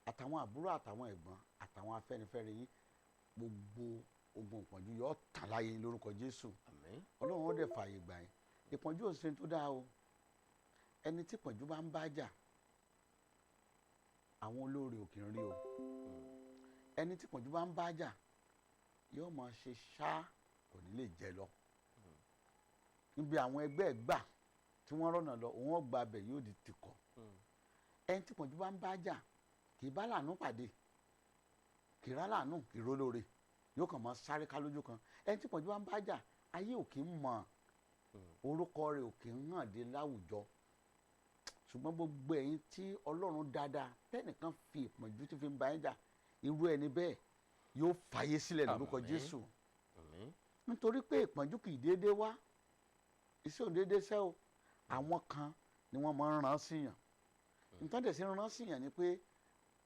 àtàwọn àbúrò, àtàwọn ẹ̀gbọ́n, àtàwọn afẹ́nifẹ́re yín, gbogbo ogun ìpọ́njú yóò tàn láyé yín lórúkọ Jésù. Àmín. Ọlọ́run ó dẹ̀ fààyè gbà yín. Ìpọ́njú ò ṣe tó dáa o. Ẹni tí ìpọ́njú bá ń bá jà, àwọn olóore ò kì í rí o. Ẹni tí ìpọ́njú bá ń bá jà yóò máa ṣe ṣá, kò ní lè jẹ lọ níbi àwọn ẹgbẹ́ ẹ̀ gbà tí wọ́n rọ̀nà lọ, òun ọgbà abẹ yóò di tìkọ̀. Ẹni tí ìpọ́njú bá ń bá jà kì í bá làánú pàdé, kì í rá làánú, kì í rólóore, yóò kàn máa sáré ká lójú kan. Ẹni tí ìpọ́njú bá ń bá jà, ayé ò kì í mọ̀, orúkọ rẹ̀ ò kì í hàn dé láwùjọ. Ṣùgbọ́n gbogbo ẹ̀yin tí Ọlọ́run dáadáa tẹ́nìkan fi ìpọ́njú tí fi ń bá yín jà, irú ẹni bẹ́ẹ̀ yóò fàyè sílẹ̀ lórúkọ Àmín. Jésù. Àmín. Nítorí pé ìpọ́njú kì í déédéé wá, iṣẹ́ òun déédéé sẹ́ o. Àwọn kan ni wọ́n máa ń rán síyàn. Nítorí tẹ̀sí rán síyàn ni pé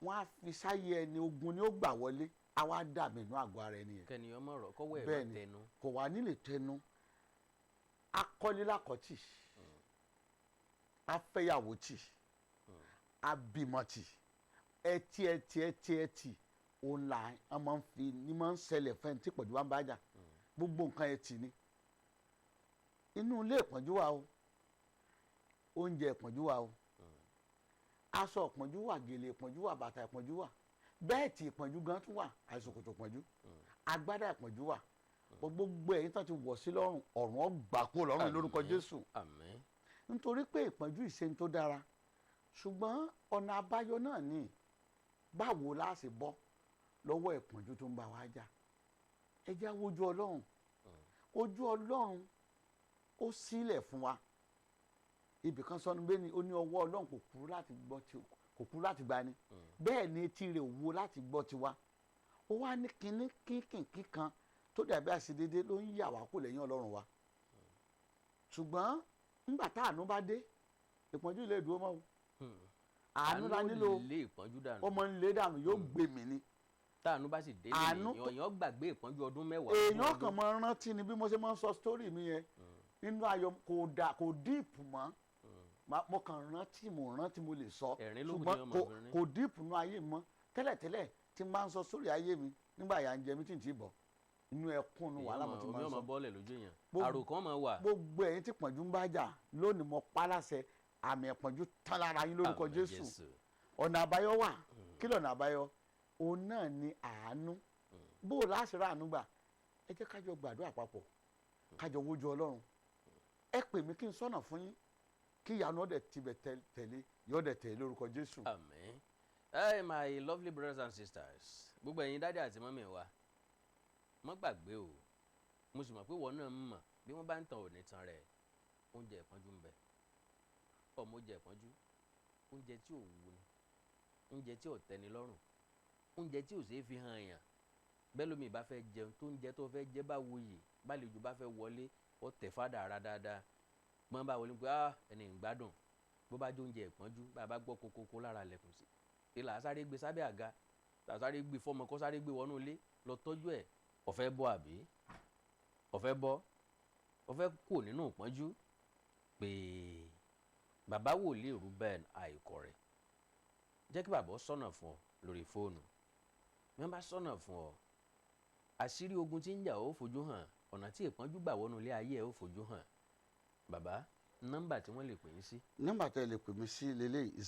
wọ́n á fi sáyé ẹni, ogun ni ó gbà wọlé, á wá dàbí inú àgọ́ ara ẹni yẹn. Kẹ́niyàn mọ̀ ọ̀rọ̀ kọ́wọ́ ẹ̀rọ Bẹ́ẹ̀ ni. tẹnu. Kò wá nílè tẹnu, akọ́lélákọ̀tì, afẹ́yàwó tì, abímọ tì, ẹtì ẹtì ẹtì ẹtì, òun là á máa ń fi ní máa ń ṣẹlẹ̀ fẹ́ni tí ìpọ́njú bá ń bá jà. Gbogbo nǹkan ẹtì ni. Inú ilé ìpọ́njú wà o, oúnjẹ ìpọ́njú wà o, aṣọ ìpọ́njú wà, gèlè ìpọ́njú wà, bàtà ìpọ́njú wà, bẹ́ẹ̀tì ìpọ́njú gan tún wà, àìsòkòtò ìpọ́njú, agbádá ìpọ́njú wà. Gbogbo ẹ̀yin tán ti wọ̀ sí lọ́rùn, ọ̀run ọgbà kó lọ́rùn lórúkọ Àmín. Jésù. Àmín. Nítorí pé ìpọ́njú ìṣe tó dára, ṣùgbọ́n ọ̀nà àbáyọ náà ni, báwo la ṣe bọ́ lọ́wọ́ ìpọ́njú tó ń bá wa jà? Ẹ jẹ́ á wojú Ọlọ́run. Ojú Ọlọ́run ó sílẹ̀ fún wa. Ibì kan sọnù bẹ́ẹ̀ ni ó ní ọwọ́ Ọlọ́run kò kúrú láti gbọ́ ti, kò kúrú láti gbani, bẹ́ẹ̀ ni etí rẹ̀ ò wo láti gbọ́ tiwa. Ó wá ní kinní kínkìnkín kan tó dàbí àṣedédé ló ń yà wá kó lẹ́yìn Ọlọ́run wa. Ṣùgbọ́n ńgbà tá àánú bá dé, ìpọ́njú ilé ìdúró mọ́ o. Àánú la nílò. Lé ìpọ́njú dànù. Ó mọ ń lé dànù, yóò gbé mi ni. Táànú bá sì délé, Àánú èèyàn èèyàn gbàgbé ìpọ́njú ọdún 10. Èèyàn ogún kàn ọdún. máa rántí ni bí mo ṣe máa ń sọ story mi yẹn nínú ayọ̀, kò dà, kò deep mọ́. Mo kàn rántí, mo rántí, mo lè sọ. Ẹ̀rín ló kù tí Ṣùgbọ́n wọ́n kò máa fi rín. Kò deep nínú ayé mi mọ́. Tẹ́lẹ̀tẹ́lẹ̀ tí n bá ń sọ sórí ayé mi nígbà yà ń jẹ mí tí n ti bọ̀ inú ẹkún nu wàhálà, mo ti omi máa ń ọmọ sọ. bọ́ọ̀lẹ̀ lójú èèyàn. Àròkàn máa wà. Gbogbo ẹ̀yin tí pọ̀njú ń bá jà lónìí, mo pa láṣẹ, àmì ìpọ́njú tán lára yín lórúkọ Àmín. Jésù. Ọ̀nà àbáyọ wà. Kí lọ̀nà àbáyọ? Òun náà ni àánú. Bó o láṣẹ rà àánú gbà, ẹ jẹ́ kájọ gbàdúrà papọ̀, kájọ wojú Ọlọ́run. Ẹ pè mí kí n sọ̀nà fún yín, kí ìyanu ọ̀dẹ̀ tibẹ̀ tẹ̀lé, yọ̀ọ́dẹ̀ tẹ̀lé lórúkọ Jésù. Àmín. Hey, my lovely brothers and sisters, gbogbo ẹ̀yin daddy àti mummy wa, mọ́ gbàgbé o. Mo sì mọ̀ pé ìwọ náà ń mọ̀ bí wọ́n bá ń tan òní tan rẹ̀. Oúnjẹ ìpọ́njú ń bẹ. Ọmọ oúnjẹ ìpọ́njú, oúnjẹ tí ò wù ni, oúnjẹ tí ò tẹ́ni lọ́rùn, oúnjẹ tí ò ṣeé fi hàn èèyàn. Bẹ́ẹ̀ lómi ìbá fẹ́ jẹun, tó ń jẹ tó fẹ́ jẹ bá wuyì, bálejò bá fẹ́ wọlé, ó tẹ̀ fádà ara dáadáa, gbọ́n bá wọlé pé, "Ah, ẹni ń gbádùn." Bó bá jó oúnjẹ ìpọ́njú, bá a bá gbọ́ kokoko lára lẹ̀kùn sí ìlà, sáré gbé sábẹ́ àga, sáré gbé fọ́mọ, kó sáré gbé wọnú ilé lọ tọ́jú ẹ̀. Ọ̀fẹ́ bọ́ àbí ọ̀fẹ́ bọ́, ọ̀fẹ́ kù nínú ìpọ́njú, pé bàbá wòlíì Reuben Àìkọ̀rẹ́, jẹ́ kí bàbá ó sọ̀nà fún ọ lórí fóònù. Bí wọ́n bá sọ̀nà fún ọ, àṣírí ogun tí ń jà ó fojú hàn, ọ̀nà tí ìpọ́njú gbà wọnú ilé ayé ẹ̀ ó fojú hàn. Bàbá, nọ́mbà tí wọ́n lè pè yín sí? Nọ́mbà tẹ́ ẹ lè pè mí sí lélẹ́yìí: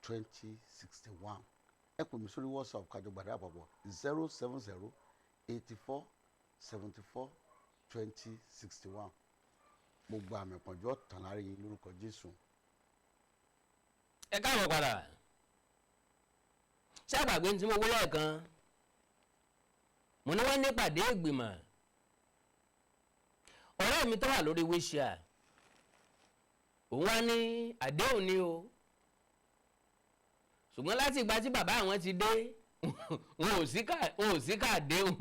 07084742061. Ẹ pè mí sórí WhatsApp, kájọ gbàdá àpapọ̀: 07084742061. Gbogbo àmì ìpọ́njú ọ̀tàn lára yín lórúkọ Jésù. Ẹ káàbọ̀ padà. Ṣé àgbàgbé tí mo wí lẹ́ẹ̀kan? Mo ní wọ́n ní pàdé ìgbìmọ̀. Ọ̀rẹ́ mi tó wà lórí wheelchair, òun wá ní àdéhùn ni o, ṣùgbọ́n láti ìgbà tí bàbá àwọn ti dé, wọn ò sí ká àdéhùn,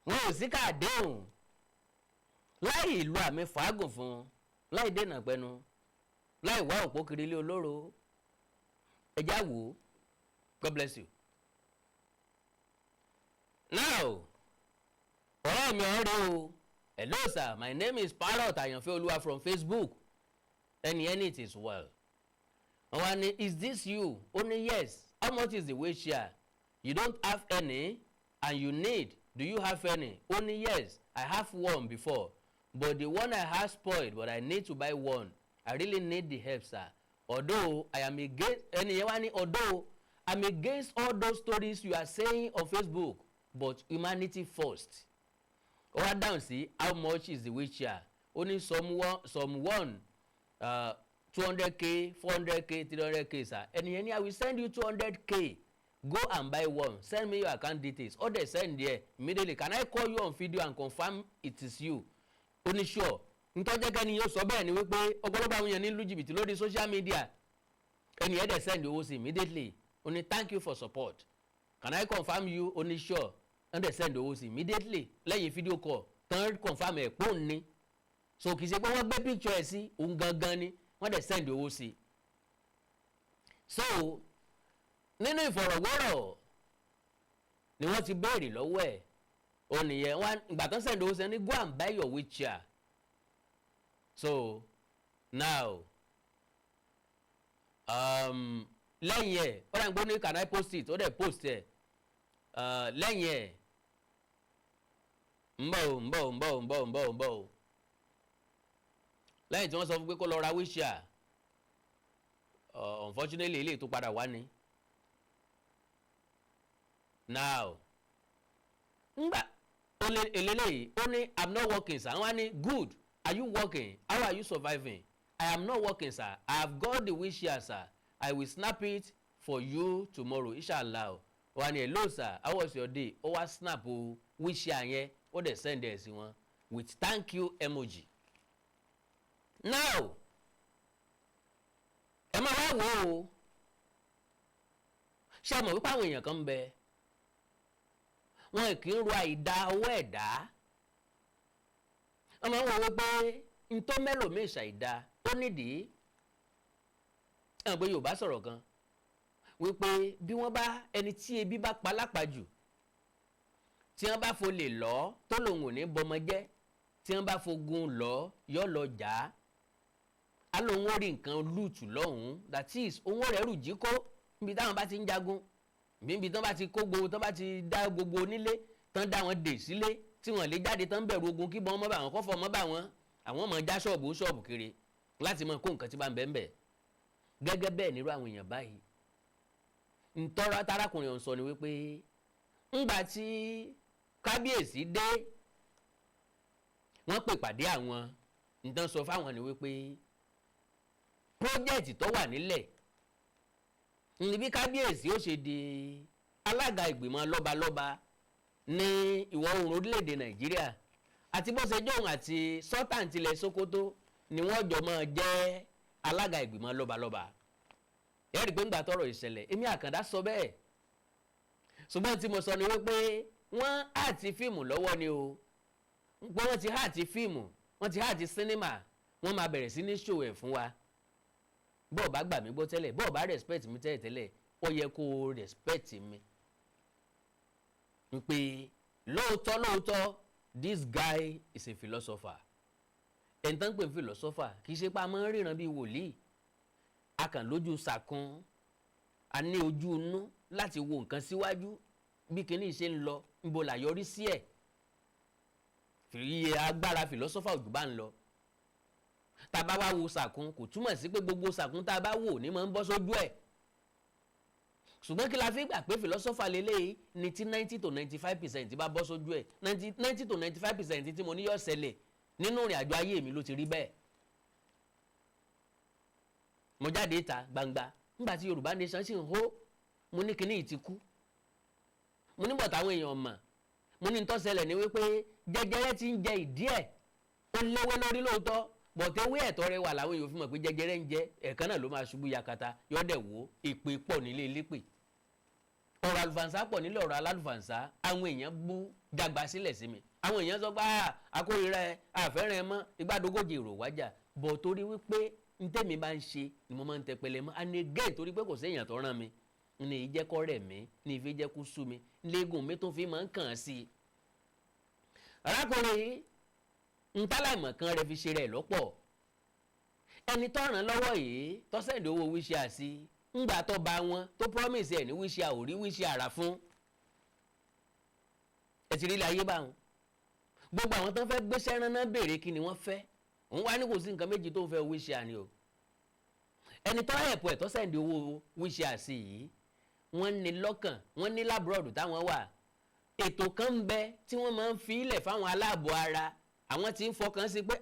wọn ò sí ká àdéhùn, láì ìlú àmì fàágùn fún un, láì dènà pẹnu, láì wá òpó kiri ilé olóró. Ẹjá wò ó. God bless you. Now, ọ̀rẹ́ mi ọ̀rẹ́ o, hello sir, my name is Parrot Àyànfẹ́ Olúwa from Facebook. Ẹni ẹni, it is well. Wọ́n wá ní, "Is this you?" Ó ní, "Yes. How much is the wheelchair? You don't have any and you need. Do you have any?" Do you have any?" Ó ní, "Yes, I have one before, but the one I have spoiled, but I need to buy one. I really need the help, sir. Although I am against," ẹni yẹn wá ní, "although I'm against all those stories you are saying on Facebook, but humanity first." Ó wá dáhùn sí, "How much is the wheelchair?" Ó ní, Some one 200K, 400K, 300K, sir." Ẹni yẹn ní, "I will send you 200K. Go and buy one. Send me your account details." Ó dẹ̀ send there immediately. "Can I call you on video and confirm it is you?" Ó ní, "Sure." Ntọ́jẹ́ kẹ́ni yóò sọ bẹ́ẹ̀ ni wípé ọ̀pọ̀lọpọ̀ àwọn èèyàn ní lu jìbìtì lórí social media. Ẹni yẹn dẹ̀ send owó sí immediately. Ó ní, "Thank you for support. Can I confirm you?" Ó ní, "Sure." Wọ́n dẹ̀ send owó sí immediately lẹ́yìn video call tán confirm ẹ̀ pọ́ùn ni. So kì í ṣe pé wọ́n gbé picture ẹ̀ sí òun gangan ni, wọ́n dẹ̀ send owó sí. So nínú ìfọ̀rọ̀wérọ̀ ni wọ́n ti béèrè lọ́wọ́ ẹ̀. Ó nìyẹn wọ́n ìgbà tán send owó sí ní, "Go and buy your wheelchair." So now, lẹ́yìn ẹ̀, ó dà ń gbọ́ ní, "Can I post it?" Ó dẹ̀ post ẹ̀. Lẹ́yìn ẹ̀, ń bọ̀ o, ń bọ̀ o, ń bọ̀ o, ń bọ̀ o, ń bọ̀ o, ń bọ̀ o. Lẹ́yìn tí wọ́n sọ fún pé kó lọ ra wheelchair, unfortunately, ilé tó padà wá ni. Now, ngbà eléyìí, ó ní, "I'm not working, sir." Wọ́n á ní, "Good. Are you working? How are you surviving?" "I am not working, sir. I have got the wheelchair, sir. I will snap it for you tomorrow, inshallah." Wọ́n á ní, "Hello, sir. How was your day?" Ó wá snap o wheelchair yẹn, ó dẹ̀ send ẹ̀ sí wọn with thank you emoji. Now, ẹ máa wá wò ó. Ṣé ẹ mọ̀ wípé àwọn èèyàn kan ń bẹ, wọn kì í ro àìda ọwọ́ ẹ̀dá? Wọ́n máa ń wọ wípé ntọ́ mẹ́lòmíì ṣàìda, ó nídìí. Ẹ̀ pé Yorùbá sọ̀rọ̀ kan wípé bí wọ́n bá ẹni tí ebi bá pa lápajù, tí wọ́n bá folè lọ tó lòun ò ní bọmọ jẹ́, tí wọ́n bá fogun lọ yọ lọ jà á, á lòun ó rí nǹkan lùtù lọ́hùn-ún. That is, òun ó rẹ́rù jí kó níbi táwọn bá ti ń jagun, níbi tán bá ti kó gbogbo, tán bá ti dá gbogbo onílé, tán dá wọn dè sílé tí wọ́n lè jáde, tán bẹ̀rù ogun, kí bọ́n mọ́ bá wọn, kọ́fọ́ mọ́ bá wọn, àwọn ọmọ já ṣọ́ọ̀bù ṣọ́ọ̀bù kiri láti mọ kó nǹkan tí bá ń bẹ ń bẹ. Gẹ́gẹ́ bẹ́ẹ̀ nírú àwọn èèyàn báyìí, ntọ́ra tarákùnrin ọ̀hún sọ ni wípé ńgbà tí kábíyèsí dé, wọ́n pè pàdé àwọn. Nǹkan sọ fáwọn ni wípé project tó wà nílẹ̀ níbi kábíyèsí ó ṣe di alága ìgbìmọ̀ lọ́balọ́ba ní ìwọ̀ oòrùn orílẹ̀-èdè Nàìjíríà, àti bó ṣe jóun àti Sultan tilẹ̀ Sokoto ni wọ́n jọ máa jẹ́ alága ìgbìmọ̀ lọ́balọ́ba. Ẹ rí i pé ńgbà tọ́rọ̀ ìṣẹ̀lẹ̀, èmi Àkàndá sọ bẹ́ẹ̀, ṣùgbọ́n tí mo sọ ni wípé wọ́n àti fíìmù lọ́wọ́ ni o, pé wọ́n ti àti fíìmù, wọ́n ti àti sinimá, wọ́n máa bẹ̀rẹ̀ sí ní ṣòwò ẹ̀ fún wa. Bọ́ọ̀ bá gbà mí gbọ́ tẹ́lẹ̀, bọ́ọ̀ bá respect mi tẹ́lẹ̀ tẹ́lẹ̀, ó yẹ kó o respect mi wípé lóòótọ́ lóòótọ́, this guy is a philosopher. Ẹni tán ń pè ní philosopher, kì í ṣe pé a máa ń ríran bíi wòlíì. A kàn lójú sàkún, a ní ojú inú láti wo nǹkan síwájú, bí kinní ṣe ń lọ, níbo là yọrí sí ẹ̀. Iye agbára philosopher òjò bá ń lọ. Tá a bá wá wo sàkún, kò túmọ̀ sí pé gbogbo sàkún tá a bá wò ní máa ń bọ́ sójú ẹ̀. Ṣùgbọ́n kí la fi gbà pé philosopher lélẹ́yìí ní tí 90 to 95% bá bọ́ sójú ẹ̀, 90 to 95% tí mo ní yọ̀ ṣẹlẹ̀ nínú ìrìn àjò ayé mi ló ti rí bẹ́ẹ̀. Mo jáde ìta gbangba nígbà tí Yorùbá Nation sì ń hó. Mo ní kíní yìí ti kú. Mo ní bọ̀tà àwọn èèyàn mọ̀. Mo ní tó ṣẹlẹ̀ ní wípé jẹjẹrẹ ti ń jẹ ìdí ẹ̀. Ó léwé lórí lóòótọ́, bọ̀tẹ́ ewé ẹ̀tọ́ rẹ wà láwọn èèyàn fi mọ̀ pé jẹjẹrẹ ń jẹ. Ẹ̀kan náà ló máa ṣubú yakata, yọ́dẹ̀ wò. Èpè pọ̀ nílé elépè, ọ̀rọ̀ àlùfànṣá pọ̀ nílé ọ̀rọ̀ alálùfànṣá. Àwọn èèyàn bú jagba sílẹ̀ sí mi. Àwọn èèyàn sọ pé akórira ẹ, àfẹ́ràn ẹ mọ́, igbádogójì èrò wájà bọ̀, torí wípé ntẹ́mi bá ń ṣe ni mo máa ń tẹpẹlẹ mọ́. And again, torí pé kò séèyàn tó rán mi ní ìjẹ́kọ́ rẹ̀ mí ní ìfi jẹ́ kó sú mi, léegun mi tó fi máa ń kàn án sí i. Arákùnrin yìí, ntálàìmọ̀ kan rẹ̀ fi ṣe rẹ̀ lọ́pọ̀. Ẹni tó ràn lọ́wọ́ yìí, tó send owó wheelchair sí, ńgbà tó bá wọn tó promise ẹ̀ ní wheelchair, ò rí wheelchair rà fún. Ẹ ti rí ilé ayé báwọn. Gbogbo àwọn tó ń fẹ́ gbéṣẹ́ rán náà béèrè kí ni wọ́n fẹ́. Òun wá ní kò sí nǹkan méjì tó ń fẹ́, wheelchair ni o. Ẹni tó help ẹ̀ tó send owó wheelchair sí yìí, wọ́n ní lọ́kàn, wọ́n ní l'abroad táwọn wà, ètò kan ń bẹ tí wọ́n máa ń fi ilẹ̀ fáwọn aláàbọ̀ ara. Àwọn tí ń fọkàn sí pé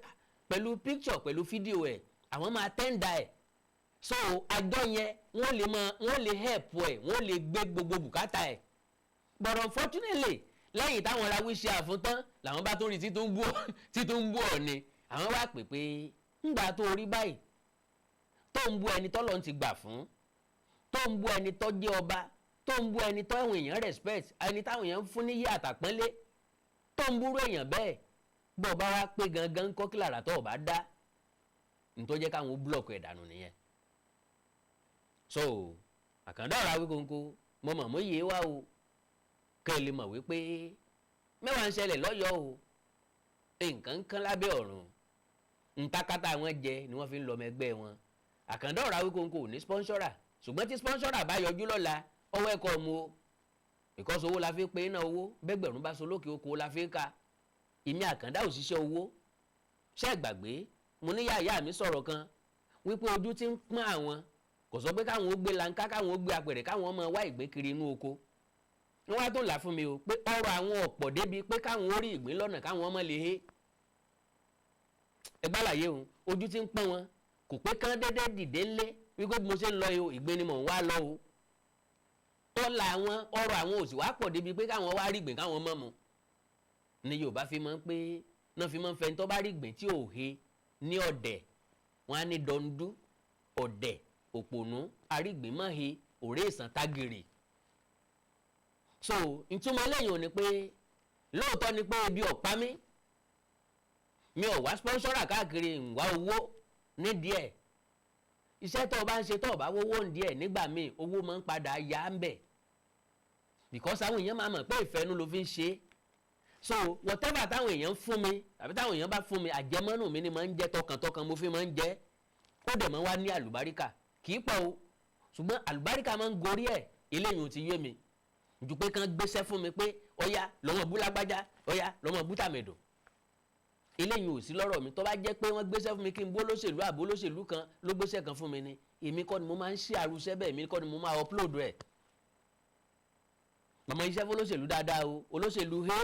pẹ̀lú picture, pẹ̀lú fídíò ẹ̀, àwọn máa tender ẹ̀. So àjọ yẹn, wọ́n lè mọ, wọ́n lè help ẹ̀, wọ́n lè gbé gbogbo bùkátà ẹ̀. But unfortunately, lẹ́yìn táwọn ra wheelchair fún tán, làwọn bá tó rí tí tó ń bú, tí tó ń bú ọ̀ ni. Àwọn wá pè pé ńgbà tó rí báyìí, tó ń bú ẹni tọ́lọ́ ti gbà fún, tó ń bú ẹni tó jẹ́ ọba, tó ń bú ẹni tó àwọn èèyàn respect, ẹni táwọn èèyàn ń fún níyì àtàpọ́nlé, tó ń búrú èèyàn bẹ́ẹ̀, bọ́ ọba wá pé gangan ń kọ́ kí làrá tó ọba dá nítorí jẹ́ káwọn ó block ẹ̀ dànù nìyẹn. So Àkàndá ọ̀rọ̀ Awíkonko, mo mọ̀ mọ́ yé wa o, kẹ́ ẹ lè mọ̀ wípé mẹ́wàá ń ṣẹlẹ̀ lọ́yọ̀ọ́ o. Nǹkan ń kán lábẹ́ ọ̀run, ntakata wọn jẹ ni wọ́n fi ń lọ́mọ ẹgbẹ́ wọn. Àkàndá ọ̀rọ̀ Awíkonko ò ní sponsor, ṣùgbọ́n tí sponsor bá yọjú lọ́la, ọwọ́ ẹ̀kọ́ mu o, because owó la fi pé iná owó bẹ́gbẹ̀rún bá so lókè oko la fi ka. Ìmí Àkàndá òṣìṣẹ́ owó ṣé gbàgbé, mo ní yàyà mi sọ̀rọ̀ kan wípé ojú ti ń pọ́n àwọn, kò sọ pé káwọn ó gbé lanká, káwọn ó gbé apẹ̀rẹ̀, káwọn ọmọ wá ìgbín kiri inú oko. Wọ́n wá tó là fún mi o pé ọrọ̀ àwọn ọ̀pọ̀ débi pé káwọn ó rí ìgbín lọ́nà káwọn ọmọ lè he. Ẹgbẹ́ àlàyé o, ojú ti ń pọ́n wọn kò pé kán dédé dìde ńlé wípé bí mo ṣe ń lọ yìí o, ìgbín ni mò ń wá lọ o. Ọ̀la àwọn ọrọ̀ àwọn òsì wá pọ̀ débi pé káwọn wá rí ìgbín káwọn mọ̀ mu ni. Yorùbá fi máa ń pé náà fi máa ń fẹ́ ní tó bá rí ìgbín tí ò he ní ọ̀dẹ̀, wọn á ní dọ̀ndú ọ̀dẹ̀ òpònú arígbìnmọ́he òré ìsàn tágìrì. So ìtumọ̀ eléyìí ò ní pé lóòótọ́ ni pé ebi ọ̀pá mi, mi ò wá sponsor káàkiri, ń wá owó nídìí ẹ̀. Iṣẹ́ tó o bá ń ṣe, tó o bá wówó nídìí ẹ̀, nígbà míì owó máa ń padà yá ń bẹ̀, because àwọn èèyàn máa mọ̀ pé ìfẹ́nu ló fi ń ṣe é. So whatever táwọn èèyàn ń fún mi tàbí táwọn èèyàn bá fún mi, àjẹmọ́nù mi ni máa ń jẹ́, tọkàntọkàn mo fi máa ń jẹ́. Ó dẹ̀ máa wá ní àlùbáríkà. Kì í pọ̀ o, ṣùgbọ́n àlùbáríkà máa ń gorí ẹ̀. Eléyìí ò ti yé mi ju pé kán gbéṣẹ́ fún mi pé ọ̀yá lọ́mọ bú lágbájá, ọ̀yá lọ́mọ bú tàmẹ̀dò. Eléyìí ò sí lọ́rọ̀ mi. Tó bá jẹ́ pé wọ́n gbéṣẹ́ fún mi kí n bó lóṣèlú, àbó lóṣèlú kan ló gbéṣẹ́ kan fún mi ni, èmi kọ́ ni mo máa ń ṣe àrùṣẹ́ bẹ́ẹ̀, èmi kọ́ ni mo máa upload ẹ̀. Màmá iṣẹ́ fún olóṣèlú dáadáa o. Olóṣèlú he,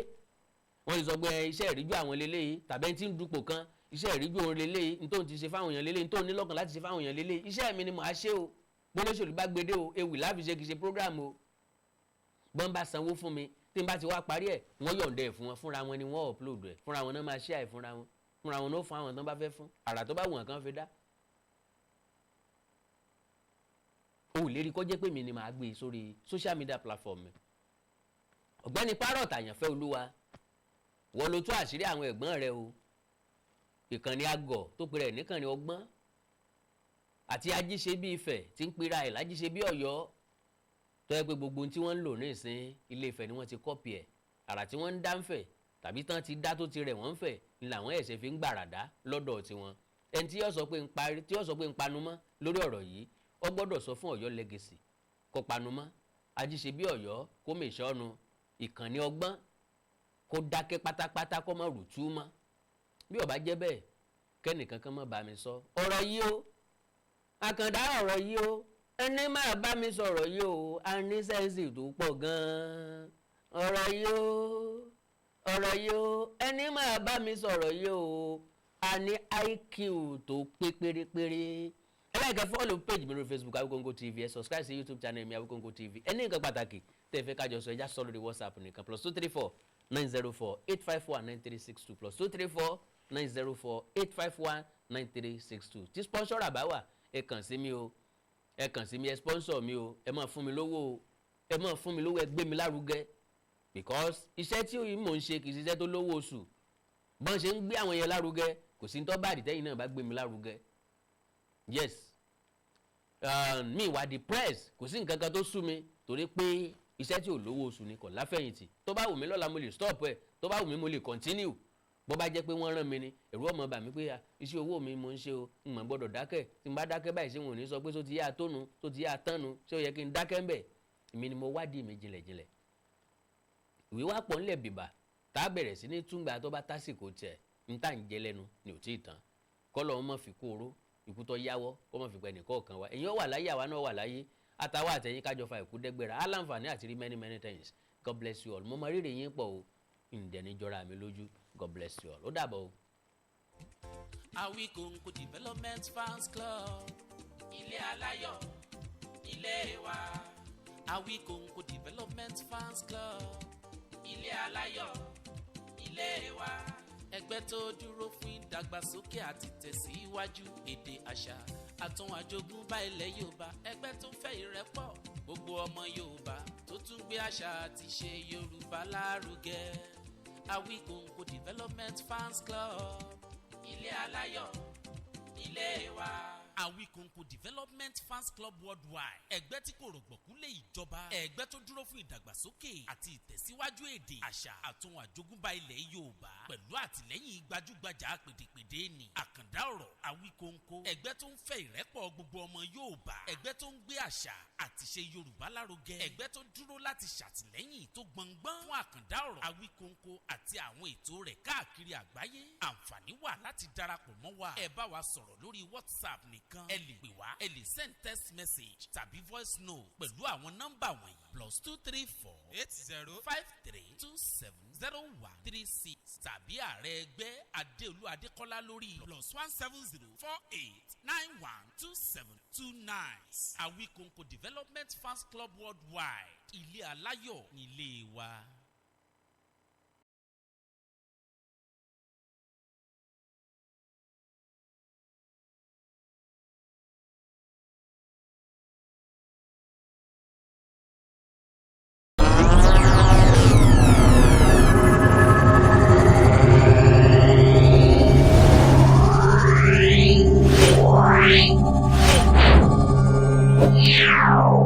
wọ́n ti sọ pé iṣẹ́ ìríjú àwọn leléyìí, tàbí ẹni tí ń dupò kan, iṣẹ́ ìríjú òun leléyìí, ní tóun ti ṣe fáwọn èèyàn leléyìí, ní tóun ní lọ́kàn láti ṣe fáwọn èèyàn leléyìí. Iṣẹ́ mi ni màá ṣe o. Bólóṣèlú bá gbede o, ewì láfi ṣe, kì í ṣe program o. Bọ́n bá sanwó fún mi, tí n bá ti wá parí ẹ̀, wọ́n yọ̀ǹda ẹ̀ fún wọn. Fúnra wọn ni wọ́n upload ẹ̀, fúnra wọn náà máa share ẹ̀, fúnra wọn, fúnra wọn náà fún àwọn tó bá fẹ́ fún, àrà tó bá wù wọ́n kàn fi dá. O ò lè rí kó jẹ́ pé mi ni màá gbé e sórí social media platform mi. Ọ̀gbẹ́ni Parrot Àyànfẹ́ Olúwa, wọ́n ló tú àṣírí àwọn ẹ̀gbọ́n rẹ o. Ìkànnì àgọ̀ tó pe rẹ̀ níkànnì ọgbọ́n àti ajíṣe bí Ifẹ̀ tí ń pera ẹ̀ lájíṣe bí Ọ̀yọ́, tó yẹ pé gbogbo ohun tí wọ́n ń lò ní ìsín, Ilé Ifẹ̀ ni wọ́n ti copy ẹ̀. Àrà tí wọ́n ń dá ń fẹ̀ tàbí tán ti dá tó ti rẹ̀ wọ́n ń fẹ̀ ni làwọn ẹ̀sẹ̀ fi ń gbàràdá lọ́dọ̀ tiwọn. Ẹni tí yóò sọ pé ń parí, tí yóò sọ pé ń panumọ́ lórí ọ̀rọ̀ yìí, ó gbọ́dọ̀ sọ fún Ọ̀yọ́ Legacy kó panumọ́, ajíṣe bí Ọ̀yọ́ kó mèṣọ́nu, ìkànnì ọgbọ́n kó dákẹ́ pátápátá, kó má rùtú mọ́. Bí ó bá jẹ́ bẹ́ẹ̀, kẹ́nìkan kan má bá mi sọ ọ̀rọ̀ yìí o. Àkàndá ọ̀rọ̀ yìí o, ẹni máa bá mi sọ̀rọ̀ yìí o, a ní sense tó pọ̀ gan-an. Ọ̀rọ̀ yìí o, ọ̀rọ̀ yìí o, ẹni máa bá mi sọ̀rọ̀ yìí o, a ní IQ tó pé pérépéré. Ẹ like, ẹ follow page mi lórí Facebook, Awikonko TV. Ẹ subscribe sí YouTube channel mi, Awikonko TV. Ẹ ní nǹkan pàtàkì tẹ́ ẹ fẹ́ kájọ sọ, ẹ já sọ lórí WhatsApp nìkan: +234 904 851 9362, +234 904 851 9362. Tí sponsor bá wà, ẹ kàn sí mi o, ẹ kàn sí mi, ẹ sponsor mi o. Ẹ máa fún mi lówó o, ẹ máa fún mi lówó, ẹ gbé mi lárugẹ, because iṣẹ́ tí mò ń ṣe kì í ṣiṣẹ́ tó lówó oṣù. Bọ́n ṣe ń gbé àwọn yẹn lárugẹ, kò sí ní tọ́ báàdì tẹ́yìn náà bá gbé mi lárugẹ. Yes, mi wà depressed, kò sí nǹkan kan tó sú mi, torí pé iṣẹ́ tí ò lówó oṣù ni, kò láfẹ̀yìntì. Tó bá wù mí lọ́la, mo lè stop ẹ̀; tó bá wù mí, mo lè continue. Bó bá jẹ́ pé wọ́n rán mi ni, ẹ̀rù ọmọ bà mí pé iṣẹ́ owó mi mo ń ṣe o, n mọ̀ gbọ́dọ̀ dákẹ́. Tí n bá dákẹ́ báyìí, ṣé wọn ò ní sọ pé tó ti yá tónu, tó ti yá tánu, ṣé ó yẹ kí n dákẹ́ ń bẹ̀? Èmi ni mo wádìí mi jinlẹ̀jinlẹ̀. Ìwé wa pọ̀ ńlẹ̀ bìbà tá a bẹ̀rẹ̀ sí ní túngbà tó bá tásìkò tiẹ̀. Ń tà ń jẹ lẹ́nu ni ò tí ì tán. Kọ́lọ̀ ń mọ̀ fi kú oró ikú tó yáwọ́ kó mọ̀ fi pẹ́ nìkọ̀ọ̀kan wa. Ẹ̀yin ó wà láyé, àwa náà wà láyé, àtàwọn àtẹ̀yìn kájọ fa ìkú dẹ́gbẹ̀rẹ́ aláǹfààní àti rí many many things. God bless you all. Mo mọ rírì yín pọ̀ o, ǹdẹ̀ ní jọra mi lójú. God bless you all. Ó dàbọ̀ o. Awikonko Development Fans Club, ilé aláyọ̀ ilé wa. Awikonko Development Fans Club, ilé aláyọ̀ ilé wa. Ẹgbẹ́ tó dúró fún ìdàgbàsókè àti tẹ̀síwájú èdè, àṣà àtún àjogúnbá ilẹ̀ Yorùbá. Ẹgbẹ́ tó fẹ́ ìrẹ́pọ̀ gbogbo ọmọ Yorùbá, tó tún gbé àṣà àti ṣe Yorùbá lárugẹ. Awikonko Development Fans Club, ilé aláyọ̀ ilé wa. Awikonko Development Fans Club Worldwide, ẹgbẹ́ tí kò rọ̀gbọ̀kú lé ìjọba, ẹgbẹ́ tó dúró fún ìdàgbàsókè àti ìtẹ̀síwájú èdè, àṣà àtún àjogúnbá ilẹ̀ Yorùbá, pẹ̀lú àtìlẹ́yìn gbajúgbajà pèdèpèdè ní àkàndá ọ̀rọ̀ Awikonko. Ẹgbẹ́ tó ń fẹ́ ìrẹ́pọ̀ gbogbo ọmọ Yorùbá, ẹgbẹ́ tó ń gbé àṣà àti ṣe Yorùbá lárugẹ, ẹgbẹ́ tó dúró láti ṣàtìlẹ́yìn tó gbọngbọ́n fún àkàndá ọ̀rọ̀ Awikonko àti àwọn ètò rẹ̀ káàkiri àgbáyé. Àǹfààní wà láti darapọ̀ mọ́ wa. Ẹ bá wa sọ̀rọ̀ lórí WhatsApp nìkan, ẹ lè pè wá, ẹ lè send text message tàbí voice note pẹ̀lú àwọn nọ́mbà wọ̀nyí: +234 80 53270136, tàbí ààrẹ ẹgbẹ́ Adéolú Adékọ́lá lórí +1 7048912729. Awikonko Development Fans Club Worldwide, ilé aláyọ̀ nílé wa. Meow.